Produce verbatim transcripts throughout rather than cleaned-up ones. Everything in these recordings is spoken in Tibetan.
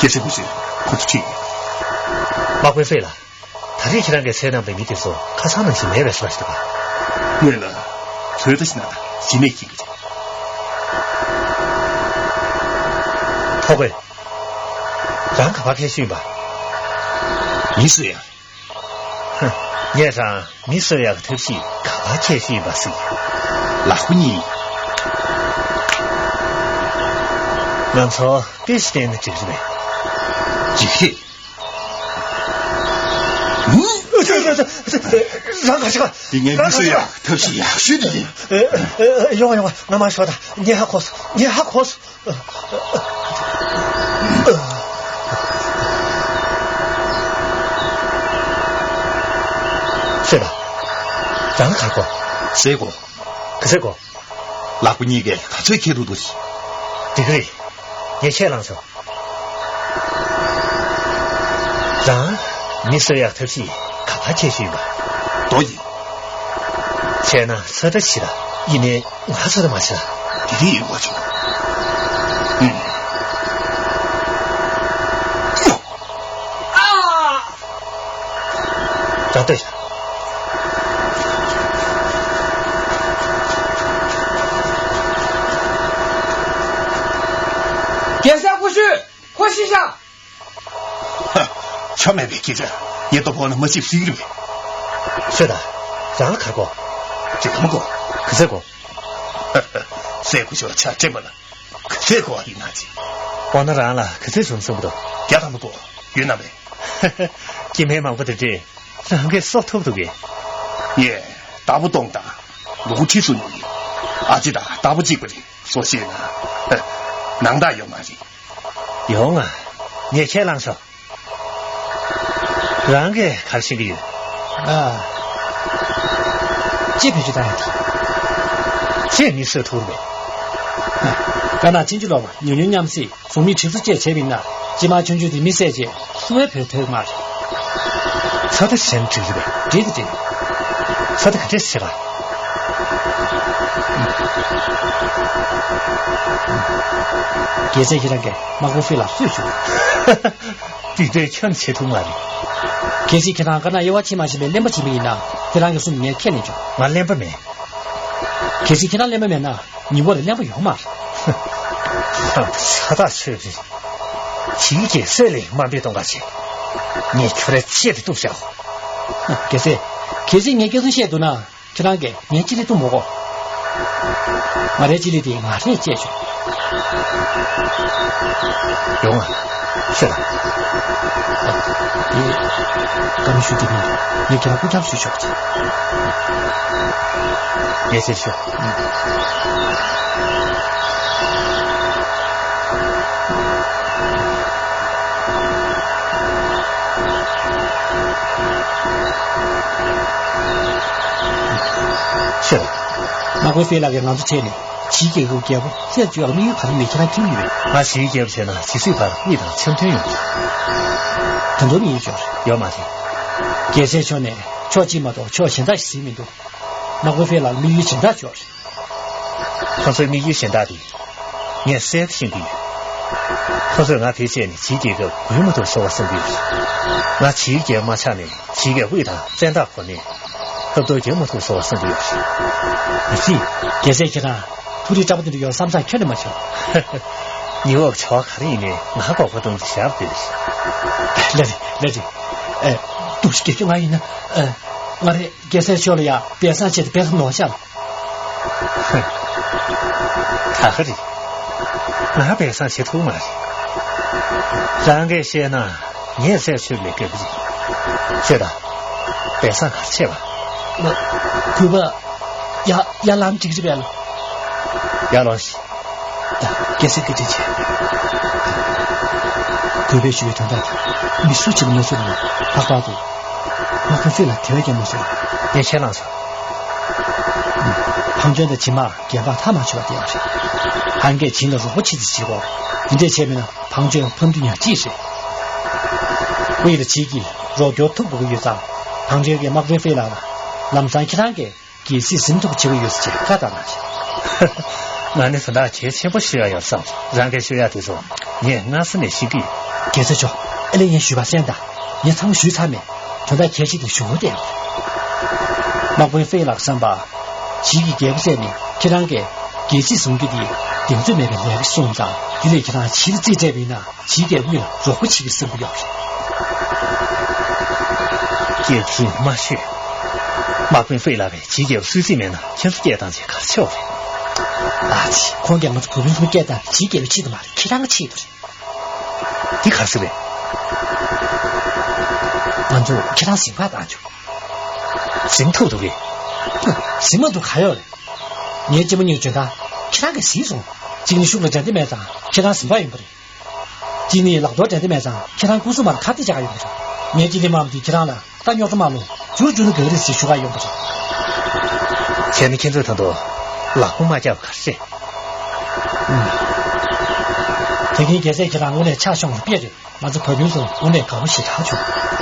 རྒྱལ་སྲས་སྐུ་ཞབས། ཁོ་ཚོ་ཁྲིད། དམག་དཔོན་ཧྥེ་ལགས། ད་རེས་ཁྱེད་རང་གིས་བསད་གནང་པའི་མི་དེ་ཚོ་ཁ་སང་ནང་བཞིན་མེད་པའི་བཟོ་འདྲ་ཞིག་འདུག་ག་སྔོན་ལ་ཚོད་ལྟ་ཞིག་གནང་དང་། གཞི་མེད་ཁྱེར་གྱི་རེད། ཐོ་གོས། རང་ག་པར་ཁྱེར་ཤོས་ཡིན་པ། མི་གསོད་ཡག་ཧ། ངས་རང་མི་གསོད་ཡག་གི་ཐབས་ཤེས་ག་པར་ཁྱེར་ཤོས་ཡིན་པ་ཟེར། ལག་པ་གཉིས། ང་ཚོ་དཔེ་ཞིག་བསྟན་ན་འགྲིག་རེད་པས། འགྲིག་རེད། རང་ག་ཞིག་འདི་ངའི་མི་གསོད་ཡག་ཐབས་ཤེས་ཡག་ཤོས་དེ་ཡིན། ཡོང་བ་ཡོང་བ། ང་མར་ཤོག་དང་། ངས་ཧ་གོ་སོང་། ངས་ཧ་གོ་སོང་། ཤོད་དང་། རང་ག་གོ། ཟས་གོ། ག་ཚོད་གོ། ལག་པ་གཉིས་ཀས་ག་ཚོད་ཁྱེར་འདུག་འདུག་འགྲིག་གི་རེད། ངས་ཆས་བླངས་སོང་། རང་མི་གསོད་ཡག་ཐབས་ཤེས་ག་པར་ཁྱེར་ཤོས་ཡིན་པ། རྡོ་ཡིན། བྱས་ན་ཚོད་ལྟ་བྱེད་དང་། ཡིན་ནའི་ང་ཚོད་ལྟ་མ་བྱེད་དང་། དེ་འདྲ་ཡིན་དགོས་བྱུང་། ཨུམ། ཡོ། ཨ། ད་ལྟོས་ཤག་རྒྱལ་སྲས་སྐུ་ཞབས། ཁོ་ཤི་ཤག་ཧ། ཆ་མེད་པའི་སྐད་ཆ། ངས་ལྟོ་ཕོག་ན་མ་ཤི་ཟིག་རེད་པས། ཤོད་དང་། རང་ལ་ག་རེ་གོ། ཅི་ག་མ་གོ། ག་ཚོད་གོ། ཧ་ཧ། སྲས་སྐུ་ཞབས་ལ་ཆ་སྤྲད་པ་ལ་ག་ཚོད་གོ་བ་ཡིན་ན་ཅི། འོ་ན་རང་ལ་ག་ཚོད་བྱུང་བསམ་གྱི་འདུག་བརྒྱ་ཐམ་པ་གོ། ཡོད་ན་མེད། ཧ་ཧ། སྐྱེ་དམན་མང་པོ་དེ་འདྲས་རང་གིས་གསོ་ཐུབ་འདུག་གས། ངས་བདག་པོ་སྟོང་དང་ལུ་གུ་ཁྲི་གསུམ་ཡོད། ཨ་ཅེ་དང་བདག་པོ་གཅིག་པ་རེད། སོ་ཤེས་ན་ནང་རྟགས་ཡོད་མ་རེད། ཡོང་ང་། ངས་ཁས་བླངས་སོང་། རང་གིས་ག་རེ་ཤེས་ཀྱི་ཡོད། ཨ། ཅེས་བེད་སྤྱོད་བཏང་ཡོད་དེ། ཅེས་མི་གསོད་ཐུབ་རེད། ཀ་ན་ཅིན་ཅི་ལོག་པ་ཉུང་ཉུང་མཉམ་བསྲེས། གཟུགས་མེད་གྲིབ་གསོ་བཅས་བྱས་པ་ཡིན་ན། ཅི་མ་ཆུང་ཆུང་དེ་མི་བསད་རྗེས་སུ་བའི་བོད་ཐོས་མ་རེད། ཚོད་ལྟ་བྱས་ན་འགྲིག་རེད་པས། འགྲིག་གི་འགྲིག་ཚོད་ལྟ་ག་འདྲས་བྱེད་ག་རྒྱལ་སྲས་ཁྱེད་རང་གིས་དམག་དཔོན་ཧྥེ་ལ་གསོད་བཅུག་དེ་འདྲའི་ཁྱོན་བྱེད་ཐུབ་མ་རེད། གལ་སྲིད་ཁྱེད་རང་ཀ་ན་དབྱེ་བ་ཕྱེ་མ་ཤེས་པའི་གླེན་པ་བྱེད་པ་ཡིན་ན། ཁྱེད་རང་གིས་གསུངས། ངས་ཁས་ལེན་ཆོག་ང་གླེན་པ་མིན། གལ་སྲིད་ཁྱེད་རང་གླེན་པ་མེད་ན། ཉིན་མོ་ལ་གླེན་པ་ཡོང་མ་རེད། ས་ཐག་ཆོད་རེད། བྱིའུ་རྒྱལ་སྲས་ལས་དམའ་འབེབས་གཏོང་ག་བྱེད། ངས་ཁྱོད་རའི་ཆེད་དུ་གཏུགས་བཞག་རྒྱལ་སྲས། གལ་སྲིད་ངས་སྐད་ཆ་བཤད་འདུག་ན། ཁྱེད་རང་གིས་ངའི་ལྕེ་ལེབ་བཏུང་མི་དགོས། ང་རའི་ལྕེ་ལེབ་དེ་ང་རས་བཅད་ཆོག་ཡོང་ང་། ཤོད་དང་། དེ་བཀའ་མོལ་ཞུ་རྒྱུ་མིན། ངས་ཁྱེད་རང་སྐུ་རྐྱང་ཞུ་ཆོག་ཅིག་ངས་ཆེད་ཞུ། ཤོད་དང་། དམག་དཔོན་ཧྥེ་ལགས་ཀྱིས་ང་ཚོ་ཁྲིད་ནས་བྱིའུ་རྒྱལ་ཁབ་རྒྱལ་པོ་རྩད་གཅོད་ཡག་དམིགས་ཡུལ་ག་རེ་མེད། ཁྱེད་རང་མཁྱེན་གྱི་ཡོད་པས། ང་བྱིའུ་རྒྱལ་པོ་བྱས་ན་ཇི་སྲིད་བར་མི་དང་འཆམ་མཐུན་ཡོང་གི། ད་དུང་དམིགས་ཡུལ་ཅིག་ཡོད་རེད། ཡོད་མ་རེད། རྒྱལ་སྲས་མཆོག་ནས་ཕྱོགས་གཅིག་མ་གཏོགས་ཕྱོགས་གཞན་དག་ཞིག་གཟིགས་མི་འདུག་དམག་དཔོན་ཧྥེ་ལགས་དམིགས་ཡུལ་གཞན་དག་ཅིག་ཡོད་རེད། ཁོ་ཚོའི་དམིགས་ཡུལ་གཞན་དག་དེ། ངས་གསལ་པོ་ཤེས་ཀྱི་ཡོད། ཁོ་ཚོས་ང་བེད་སྤྱད་ནས་ཇིའི་རྒྱལ་ཁབ་འགུལ་མ་ཐུབ་བཟོ་བར་བསམ་གྱི་ཡོད། ང་ཇིའི་རྒྱལ་པོ་མ་ཆགས་ནས་ཇིའི་རྒྱལ་པོ་དབུས་དང་བཙན་བདག་གོ་གནས་སྐབས་ཐོག་རྒྱལ་མ་ཐུབ་བཟོ་བར་བསམ་གྱི་ཡོད། མི་སྲིད། རྒྱལ་སྲས་ཁྱེད་རང་ཐུགས་རིག་དྲག་པོ་དེ་འདྲ་ཡོད་བསམ་བསམ་ཁྱོན་ནས་མ་བྱུང་། ཉི་འོག་བྱ་བ་ག་རེ་ཡིན་ནའི་ང་གོ་བ་གཏོང་གི་ཞབས་དེ་རེད། ལེ་རེད་ལེ་རེད། ཨེ། ཏུ་ཤི་རྒྱལ་ཁྱོད་ང་ཡིན་ན། ཨེ། ང་རེད། རྒྱལ་སྲས་མཆོག་ལ་ཡ་སྦས་གསང་བྱས་ཏེ་སྦས་གསང་ནོར་བཞག་ལ། ད་ག་རེད། ང་སྦས་གསང་བྱེད་ཐུབ་མ་རེད། རང་གིས་བཤད་ན་ངས་ཟས་ཆོད་ལས་སྐབས་རེད། ཤོད་དང་། སྦས་གསང་གར་ཆད་པ། གུས་པ། ཡ་ཡ་ལམ་འགྲིག་རེད་པས་ལ། ཡར་ལོངས་ཤིག་རྒྱལ་སྲས་བཀའ་དྲིན་ཆེ། གུས་པས་ཞུ་བའི་དོན་དག་དེ་མི་སུ་གཅིག་ལ་མ་གསུངས་ནས་ལྷག་པར་དུ་དམག་དཔོན་ཧྥེ་ལ་དེ་བས་ཀྱང་མ་གསུངས། ངས་ཁས་བླངས་སོང་། ཕང་ཅོན་དང་ཇིན་མར་རྒྱལ་འཕགས་མཐའ་མ་ཆོད་པ་བསྟན་པ་རེད། ཧན་གྱིས་ཇིན་ལ་རོགས་པ་བྱེད་རྩིས་བྱེད་དགོས། འདི་འདྲས་བྱས་མིན་ན་ཕང་ཅོན་ཕམ་རྒྱུ་ཉག་གཅིག་རེད། དབུས་ལ་ཇི་གིས་རོགས་སྐྱོར་ཐུབ་དགོས་ཀྱི་ཡོད་ཙང་། ཕང་ཅོན་གྱིས་དམག་དཔོན་ཧྥེ་ལགས་ལ་ལམ་སང་ཁྱེད་རང་གིས་རྒྱལ་སྲིད་ཟིན་ཐུབ་བྱེད་ཀྱི་ཡོད་ཟེར་བྱས་བཀའ་བཏང་གནང་ཞིང་། ང་ནི་དོན་དག་གལ་ཆེན་པོ་ཞིག་ཡོད་བསམ། རང་གིས་ཞུ་ཡག་དེ་ཚོ་ངས་སྔ་ས་ནས་ཤེས་ཀྱི་ཡོད། རྒྱལ་སྲས་མཆོག་ཨ་ལས། ངས་ཞུས་པ་གསན་དང་། ངས་ཚང་མ་ཞུས་ཚར་མེད། དོན་དག་གལ་ཆེ་དེ་ཞུ་དགོས་བསྡད་ཡོད། དམག་དཔོན་ཧྥེ་ལགས་བསམ་པ། ཇི་གི་རྒྱལ་པོ་བསད་ནས་ཁྱེད་རང་གིས་རྒྱལ་སྲིད་བཟུང་རྒྱུ་དེ་གདེང་ཚོད་མེད་པའི་ལས་རེད་གསུངས་ཙང་། དེ་ལས་ཁྱེད་རང་ཇི་ལ་རྩིས་སྤྲད་པ་ཡིན་ན། ཇིའི་རྒྱལ་པོ་ལ་རོགས་པ་བྱེད་ཀྱི་བསམ་གྱི་ཡོད་རེད། སྐད་ཆེན་མ་ཤོད། དམག་དཔོན་ཧྥེ་ལགས་པས་ཇིའི་རྒྱལ་པོ་གསོད་རྩིས་མེད་ན་ཁྱེད་ཚོ་སྐད་བཏང་བྱས་ག་རེ་བྱེད་པ་རེད། ཨ་ཙི། ཁོང་གིས་ང་ཚོ་བུ་སྤུན་གསུམ་སྐད་བཏང་། ཇིའི་རྒྱལ་པོའི་ཆེད་དུ་མ་རེད། ཁྱེད་རང་ཆེད་དུ་རེད། འདི་ག་རེ་ཟེར་བས། ང་ཚོས་ཁྱེད་རང་ཟིན་པར་བཏང་བྱུང་། ཟིན་ཐུབ་འདུག་གས། ཧུ། ཟིན་མ་ཐུབ་ག་ཡོད་རེད། ངའི་གཅེན་མོ་གཉིས་ཀྱི་འཇོན་ཐང་ཁྱེད་རང་གིས་ཟིན་སོང་། གཅིག་ནི་ཤུགས་ལ་འགྲན་ཟླ་མེད་ཙང་ཁྱེད་རང་ཟིན་པ་ཡོང་གི་རེད། གཅིག་ནི་ལག་རྡོར་འགྲན་ཟླ་མེད་ཙང་ཁྱེད་རང་སྐུ་སྲུང་མར་ཁ་གཏད་བཅག་ག་ཡོང་གི་རེད། ངའི་གཅེན་གཅུང་མ་འདི་ཁྱེད་རང་ལ་རྟ་རྙོག་དྲ་མ་ལོ་ཇུར་ཇུར་ནི་ག་རེ་ཟེར་ཞུ་ག་ཡོང་གི་རེད། བྱས་ན་ཁྱེད་ཚོས་ད་དུང་ལག་པ་མ་བརྒྱབ་ག་རེ་རེད། ཨུམ། དེ་གིན་རྒྱལ་སྲས་ཁྱེད་རང་དངོས་གནས་ཆ་ཤོང་བ་དཔེ་རེད། ང་ཚོ་བ་སྤུན་ཚོ་དངོས་གནས་དགའ་པོ་ཞེ་དྲག་བྱུང་།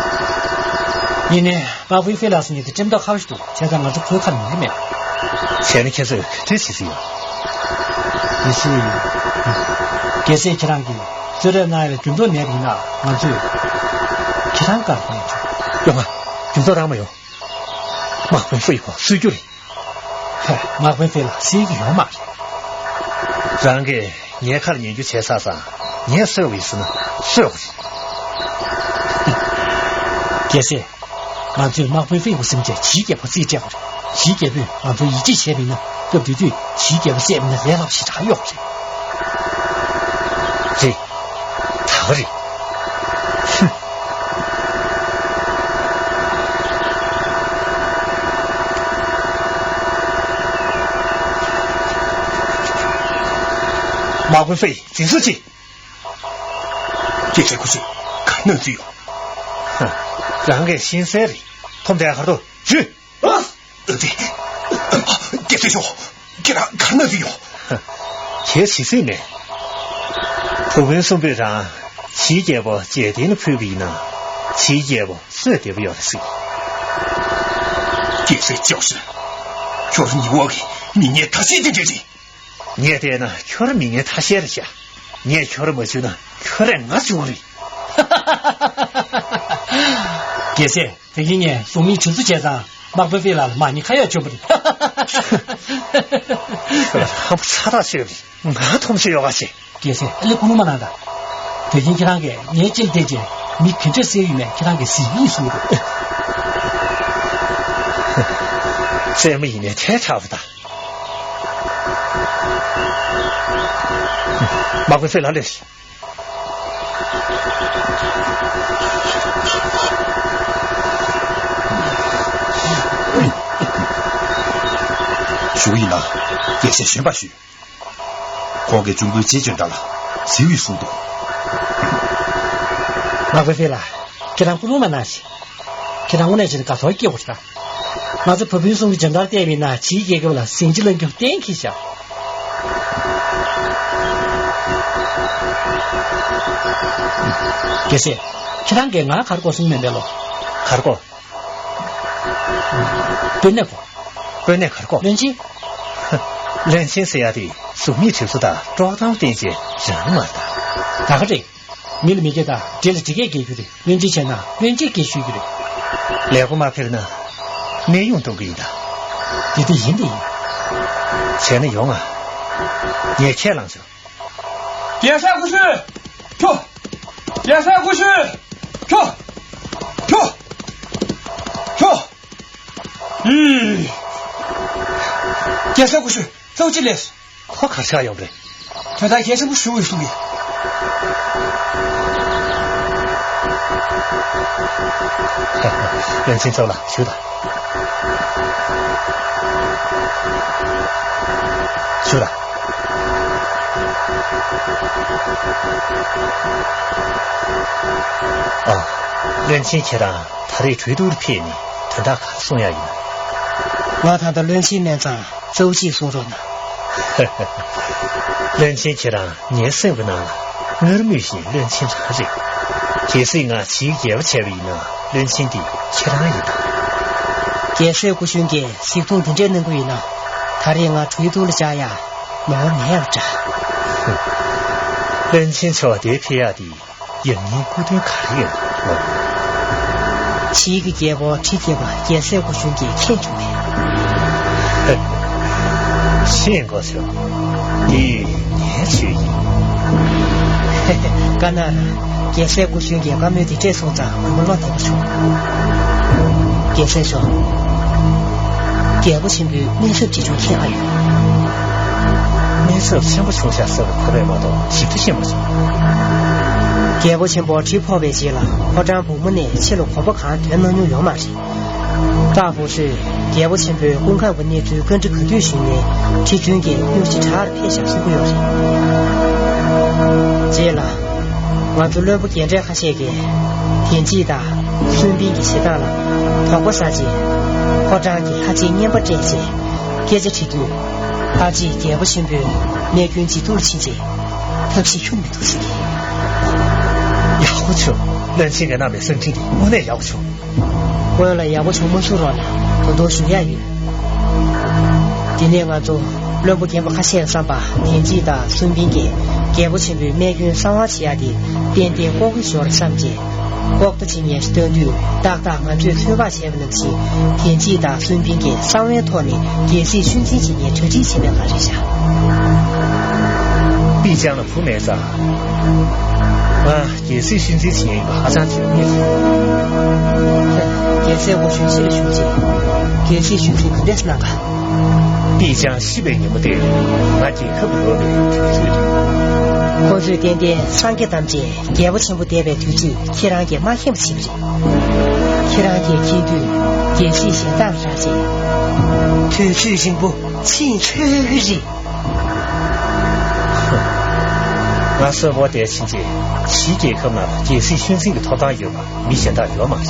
ཡིན་ནའི་དམག་དཔོན་ཧྥེ་ལགས་ཟེར་མཁན་དེ་ཀྲེམ་ཏོག་ཁ་པོ་ཞིག་འདུག་བྱས་ཙང་ང་ཚོ་ཁོའི་ཁ་ཉན་གི་མེད། བྱས་ན་ཁྱེད་ཚོས་ག་འདྲ་བྱེད་རྩིས་ཡོད། ཡེ་ཤེས། རྒྱལ་སྲས་ཁྱེད་རང་གིས་གསོལ་རས་གནང་ཡ་ལ་འགྱུར་ལྡོག་མེད་པ་ཡིན་ན། ང་ཚོས་ཁྱེད་རང་བཀའ་དྲིན་ཆེ། ཡོང་ང་། འགྱུར་ལྡོག་རང་མ་ཡོང་། དམག་དཔོན་ཧྥེ་ཁོ་གསོད་རྒྱུ་རེད། ཧེ། དམག་དཔོན་ཧྥེ་ལ་གསོད་ཀྱི་ཡོད་མ་རེད། རང་གིས་ངའི་ཁར་ཉན་རྒྱུ་བྱས་ཚར་ཙང་། ངས་གསོད་དགོས་ཡིན་ཟེར་ན་གསོད་དགོས་རེད། རྒྱལ་སྲས། ང་ཚོས་དམག་དཔོན་ཧྥེ་ཁོ་སེམས་ཅན་ཇིའི་རྒྱལ་པོ་རྩིས་སྤྲད་དགོས་རེད། ཇིའི་རྒྱལ་པོས་ང་ཚོར་ཡིད་ཆེས་བྱས་པ་ཡིན་ན། སྐབས་དེ་དུས་ཇིའི་རྒྱལ་པོ་བསད་པ་ཡིན་ན་ལས་སླ་པོ་ཞེ་དྲག་ཡོད་རེད། རེད། ད་ག་རེད། ཧུམ། དམག་དཔོན་ཧྥེ། འཛིན་བཟུང་བྱེད། རྒྱལ་སྲས་སྐུ་ཚེ། ག་རེ་གནང་རྩིས་ཡོད། ཧ། རང་གིས་ཤེས་གསལ་རེད། ཐོམ་དེ་གར་དུ་བྱོས། ཨ། ཨ་ཙི། རྒྱལ་སྲས་མཆོག་ཁྱེད་རང་ག་རེ་གནང་རྩིས་ཡོད། ཧ། ཁྱེད་ཇི་སྲིད་ནས། བུ་སྤུན་གསུམ་པོས་རང་ཇིའི་རྒྱལ་པོ་རྗེས་དྲན་ལ་ཕུལ་བ་ཡིན་ན། ཇིའི་རྒྱལ་པོ་གསོས་བདེ་པོ་ཡོད་རེད་ཟེར། རྒྱལ་སྲས་མཆོག་གསོན། ཁྱོད་རང་ཉི་འོག་གི་མི་ངན་ཐ་ཤལ་དེ་འདྲ་རེད། ངས་བལྟས་ན་ཁྱོད་རང་མི་ངན་ཐ་ཤལ་རེད་ཤག་ངས་ཁྱོད་རང་མ་བྱུང་ན་ཁྱོད་རང་ང་བྱུང་བ་རེད། རྒྱལ་སྲས། དེ་གིན་ངས་གཟུགས་མེད་དྲིན་གཟོ་བྱས་ཙང་། དམག་དཔོན་ཧྥེ་ལགས་ལ་མ་ཉེས་ཁ་ཡོག་བཅོམ་པ་རེད། ཁྱོད་ལ་ཧམ་པ་ཚ་ཐག་ཆོད་པ་རེད། ང་མཐོང་ཆེ་ཡོད་ག་བྱེད། རྒྱལ་སྲས། ཨ་ལེ། ཀུན་སློང་མ་གནང་དང་། དེ་གིན་ཁྱེད་རང་གིས་ངའི་ལྕེ་ལ་བལྟས་རྗེས་མི་ག་འདྲ་བསད་ཡོད་མེད་ཁྱེད་རང་གིས་གཟིགས་ཡིན་གསུངས་འདུག་བཙན་མོ་ཡིན་ནའི་ཐལ་དྲགས་པ་དང་། དམག་དཔོན་ཧྥེ་ལགས་སླེབས། ཞུ་གི་ཡིན་ལ། རྒྱལ་སྲས་བཞོན་པར་ཞུས། ཁོང་གིས་ཇུང་གུའི་རྗེ་འཇོན་ཐང་ལ་གཟིགས་ཡོད་གསུངས་འདུག་དམག་དཔོན་ཧྥེ་ལགས། ཁྱེད་རང་ཀུན་སློང་མ་གནང་ཞིག་ཁྱེད་རང་དངོས་གནས་བྱས་ན་དགའ་ཚོར་སྐྱེ་དགོས་ཤག་ང་ཚོ་བུ་སྤུན་གསུམ་གྱི་འཇོན་ཐང་བལྟས་པ་ཡིན་ན་ཇིའི་རྒྱལ་ཁབ་ལ་ཟིང་ཆ་སློང་རྒྱུ་གཏན་འཁེལ་ཤག་རྒྱལ་སྲས། ཁྱེད་རང་གིས་ང་ག་རེ་དགོས་གསུངས་མེད་པས་ལོ། ག་རེ་དགོས། དཔོན་གནས་དགོས། དཔོན་གནས་ག་རེ་དགོས། བློན་ཆེན། བློན་ཆེན་ཟེར་ཡ་དེ་གཟུགས་མེད་གྲིབ་བསིལ་དང་དཀྲོག་གཏམ་བསྟན་བྱས་རང་མ་རེད་ད། ད་ག་རེད། མི་ལ་མི་སྐྱེ་དང་འདྲེ་ལ་འདྲེ་སྐད་རྒྱག་རྒྱུ་རེད། བློན་ཆེན་བྱས་ན་བློན་ཆེན་སྐད་ཤོད་རྒྱུ་རེད། ལས་སྒོ་མ་ཕེབས་ན་གནས་དབྱུང་གཏོང་གི་ཡིན་ད། དེ་དེ་ཡིན་དེ་ཡིན། བྱས་ན་ཡོང་ང་། ངས་ཁས་བླངས་བྱུང་། རྒྱལ་སྲས་སྐུ་ཞབས། ཁྱོ། རྒྱལ་སྲས་སྐུ་ཞབས། ཁྱོ། ཁྱོ། ཁྱོ། ཨི། རྒྱལ་སྲས་སྐུ་ཞབས། ཙོ་ཅི་ལས། ཁོ་གར་ཆགས་ཡོང་རེད། དོན་དག་གལ་ཆེན་པོ་ཞིག་ཡོད་གསུང་གི། བློན་ཆེན་ཚོ་ལ་ཞུ་དང་། ཞུ་དང་། ཨ། བློན་ཆེན་ཁྱེད་རང་ད་རེས་གྲོས་བསྡུར་ཕེབས་ནས་དོན་དག་ག་རེ་གསུང་ཡ་ཡིན། ང་ད་ལྟ་བློན་ཆེན་མན་ཚང་། ཙོ་ཅི་གསུང་རོགས་གནང་། བློན་ཆེན་ཁྱེད་རང་ངའི་སེམས་ཀྱི་ནང་ལ་སྔར་མུས་བཞིན་བློན་ཆེན་རང་རེད། གལ་སྲིད་ང་ཕྱིའི་རྒྱལ་པོ་བྱས་པ་ཡིན་ན་བློན་ཆེན་འདི་ཁྱེད་རང་ཡིན་ད། རྒྱལ་སྲས་སྐུ་གཞོན་གྱིས་གཟིགས་མཐོང་འདི་འདྲས་གནང་གི་ཡིན་ན། ད་རེས་ང་གྲོས་བསྡུར་ལ་བཅར་ཡ་ནོར་མེད་ཡག་འདྲ། བློན་ཆེན་མཆོག་འདིར་ཕེབས་ཡག་འདི། ཡང་སྙིང་སྐུ་མདུན་ག་རེ་ཡོད་ལགས། ཕྱིའི་གི་རྒྱལ་པོ་ཁྲི་བརྒྱད་པ་རྒྱལ་སྲས་སྐུ་གཞོན་གྱིས་མཁྱེན་བྱུང་བས། མཁྱེན་དགོས་ཤོག་འདི་ངའི་ཆེད་ཡིན། ཀ་ན་ར། རྒྱལ་སྲས་སྐུ་གཞོན་གྱིས་བཀའ་མོལ་འདི་འདྲས་གསུངས་ཙང་ངོ་མ་བློ་བདེ་པོ་བྱུང་། རྒྱལ་སྲས་མཆོག་རྒྱལ་པོ་ཆེན་པོའི་གནོད་ཚབས་ཇི་བྱུང་མཁྱེན་ཨ་ཡོད། གནོད་ཚབས་ཆེན་པོ་བྱུང་ཤག་ཟེར་བ་གོ་བས་མ་གཏོགས་ཞིབ་ཏུ་ཤེས་མ་བྱུང་། རྒྱལ་པོ་ཆེན་པོ་གྲི་ཕོག་པའི་རྗེས་ལ་ཕོ་བྲང་བུ་མོ་ནས་ཕྱི་ལ་གོམ་པ་གང་ཐོན་གནང་མྱོང་ཡོད་མ་རེད། སྟག་ཕུ་ཚོས་རྒྱལ་པོ་ཆེན་པོའི་སྐུ་ཁམས་ཀྱི་གནས་ཚུལ་བཀའ་འདྲི་ག་དུས་ཞུས་ནའི་ཁྲི་བཙུན་གྱིས་དངོས་གཞི་དྲག་ཕེབས་ཤག་གསུང་གི་ཡོད་རེད། རྗེས་ལ། ང་ཚོ་བློན་པོ་རྒན་གྲས་ཁ་ཤས་ཀྱིས་དན་ཅི་དང་སུན་པིན་གྱི་བྱེད་སྟངས་ལ་དོགས་པ་ཟ་རྗེས་ཕོ་བྲང་གི་ལྷ་རྗེ་རྔན་པ་སྤྲད་རྗེས་སྐད་ཆ་དྲིས་དུས། ལྷ་རྗེས་རྒྱལ་པོ་ཆེན་པོས་རྨས་སྐྱོན་ལྗིད་སྡུག་ཕྱིན་རྗེས་ཐབས་ཤེས་ཁྱོན་མི་འདུག་ཟེར་གི། ཡག་པོ་བྱུང་། བློན་ཆེན་གྱིས་གནང་བའི་གསང་འཕྲིན་འདི་དངོས་གནས་ཡག་པོ་བྱུང་། སྔོན་ལ་ཡག་པོ་བྱུང་མ་སོང་རོགས་ལ་ད་དུང་ཞུ་ཡག་ཡོད། དེ་ནས་ང་ཚོ་བློན་པོ་རྒན་པ་ཁ་ཤས་བསམ་པ་དན་ཅི་དང་སུན་པིན་གྱིས་རྒྱལ་པོ་ཆེན་པོའི་རྨས་སྐྱོན་གསང་བ་བྱེད་ཡག་དེ་ཏན་ཏན་ལྐོག་གྱུར་ཞོར་བསམ་རྗེས། ལྐོག་ལྟ་བྱེད་མཁན་ཞིག་བཏོན་དུས་ཏག་ཏག་ང་ཚོས་ཚོད་དཔག་བྱས་པ་ནང་བཞིན་དན་ཅི་དང་སུན་པིན་གྱིས་གསང་བའི་ཐོག་ནས་རྒྱལ་སྲིད་ཤུལ་འཛིན་བྱེད་མཁན་གྲ་སྒྲིག་བྱེད་པའི་སྒང་རེད་བཞག་པི་ཅང་ལ་བུ་མེད་ཙང་། ང་རྒྱལ་སྲིད་ཤུལ་འཛིན་བྱེད་མཁན་ཡིན་པ་ཧ་ཅང་ཚོད་མེད་རེད། རྒྱལ་སྲས་སྐུ་གཞོན་ཕྱི་ལ་བཞུགས་རྗེས་རྒྱལ་སྲིད་ཤུལ་འཛིན་ག་འདྲས་གནང་ག་པི་ཅང་ཤི་བའི་ཉིན་མོ་དེ་ང་རྒྱལ་ཁབ་ལོག་པའི་དུས་ཚོད་རེད། ཁོ་ཚོས་ཏན་ཏན་སངས་རྒྱས་ཐམས་ཅད་རྒྱལ་པོ་ཆེན་པོ་འདས་པའི་དུས་ཚོད་ཁྱེད་རང་གིས་མ་མཁྱེན་པ་བྱེད་པ་རེད། ཁྱེད་རང་གིས་མཁྱེན་དུས་རྒྱལ་སྲིད་གཞན་དག་རག་རྗེས་དུས་ཚོད་རིང་པོ་ཕྱིན་ཚོད་རེད། ང་གསོན་པོ་དེར་ཕྱིན་རྗེས་ཕྱིའི་རྒྱལ་ཁབ་ནང་ལ་རྒྱལ་སྲིད་ཤུལ་འཛིན་གྱི་ཐོབ་ཐང་ཡོད་པ་མི་གཞན་དག་ཡོད་མ་རེད།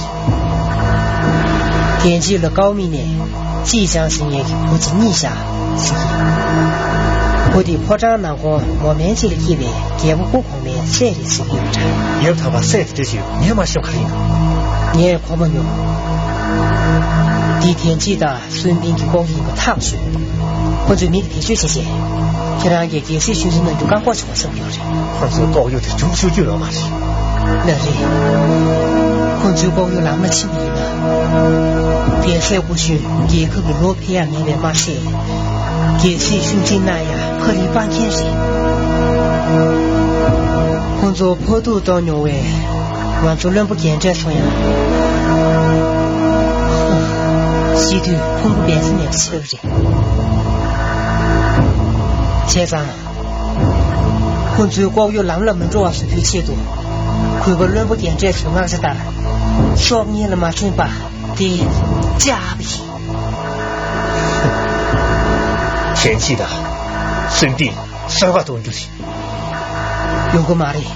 དེ་རྗེས་ལ་ཀའོ་མི་ནས་ཅི་ཅང་ཟེར་མཁན་གྱི་བུ་ཅིག་རྙེད་བཞག་ཟེར་གྱི། བུ་དེ་ཕོ་བྲང་ནང་ཁོངས་མོ་མན་ཅིག་ལ་སྐྱེས་པའི་རྒྱལ་པོ་སྐུ་གོང་མའི་སྲས་རེད་ཟེར་གྱི་ཡོད་འདྲ། ཡབ་དམ་པ་སྲས་དེ་འདྲ་ཞིག་ངས་མ་ཤེས་པ་ག་རེ་ཡིན་ནམ། ངས་གོ་མ་མྱོང་། འདི་དེ་ཅི་དང་སུན་པིན་གྱི་ལྐོག་ཡིན་པ་ཐག་ཆོད། ཁོ་ཚོས་མི་དེ་བེད་སྤྱོད་བྱས་རྗེས་ཁྱེད་རང་གིས་རྒྱལ་སྲིད་ཤུལ་འཛིན་གནང་རྒྱུ་བཀག་འགོག་བྱེད་དགོས་བསམ་གྱི་ཡོད་རེད། ཁོ་ཚོའི་ལྐོག་གཡོ་དེ་མཇུག་ཤོར་རྒྱུ་ཡོད་མ་རེད། ལགས་རེད། ཁོ་ཚོའི་ལྐོག་གཡོ་ལམ་ལ་ཕྱིན་པ་ཡིན་ན། རྒྱལ་སྲས་སྐུ་གཞོན་རྒྱལ་ཁབ་ལ་ལོག་ཕེབས་ཡ་མེད་པས་མ་ཟད། རྒྱལ་སྲིད་ཤུལ་འཛིན་གནང་ཡ་ཕ་རིའི་སྤང་ཁྱེར་རེད། ཁོ་ཚོ་ཕོག་ཐུག་གཏོང་མྱོང་བའི་ང་ཚོ་བློན་པོ་རྒན་གྲས་ཚོ་ཡང་། ཤི་དུས་ཕུང་པོ་སྦས་ས་མེད་པ་ཆགས་རེད། བྱས་ཙང་། ཁོ་ཚོའི་ལྐོག་གཡོ་ལམ་ལ་མི་འགྲོ་བ་བཟོ་རྒྱུའི་ཆེད་དུ། གུས་པ་བློན་པོ་རྒན་གྲས་ཚོའི་མངགས་བྱ་ལྟར། སྲོག་ཉེན་ལ་མ་འཛེམས་པ་དེ་བཅག་པ་ཡིན། ཞན་ཅི་དང་། སུན་པིན་གསོད་པ་གཏོང་རྒྱུ་རེད། ཡོང་གི་མ་རེད།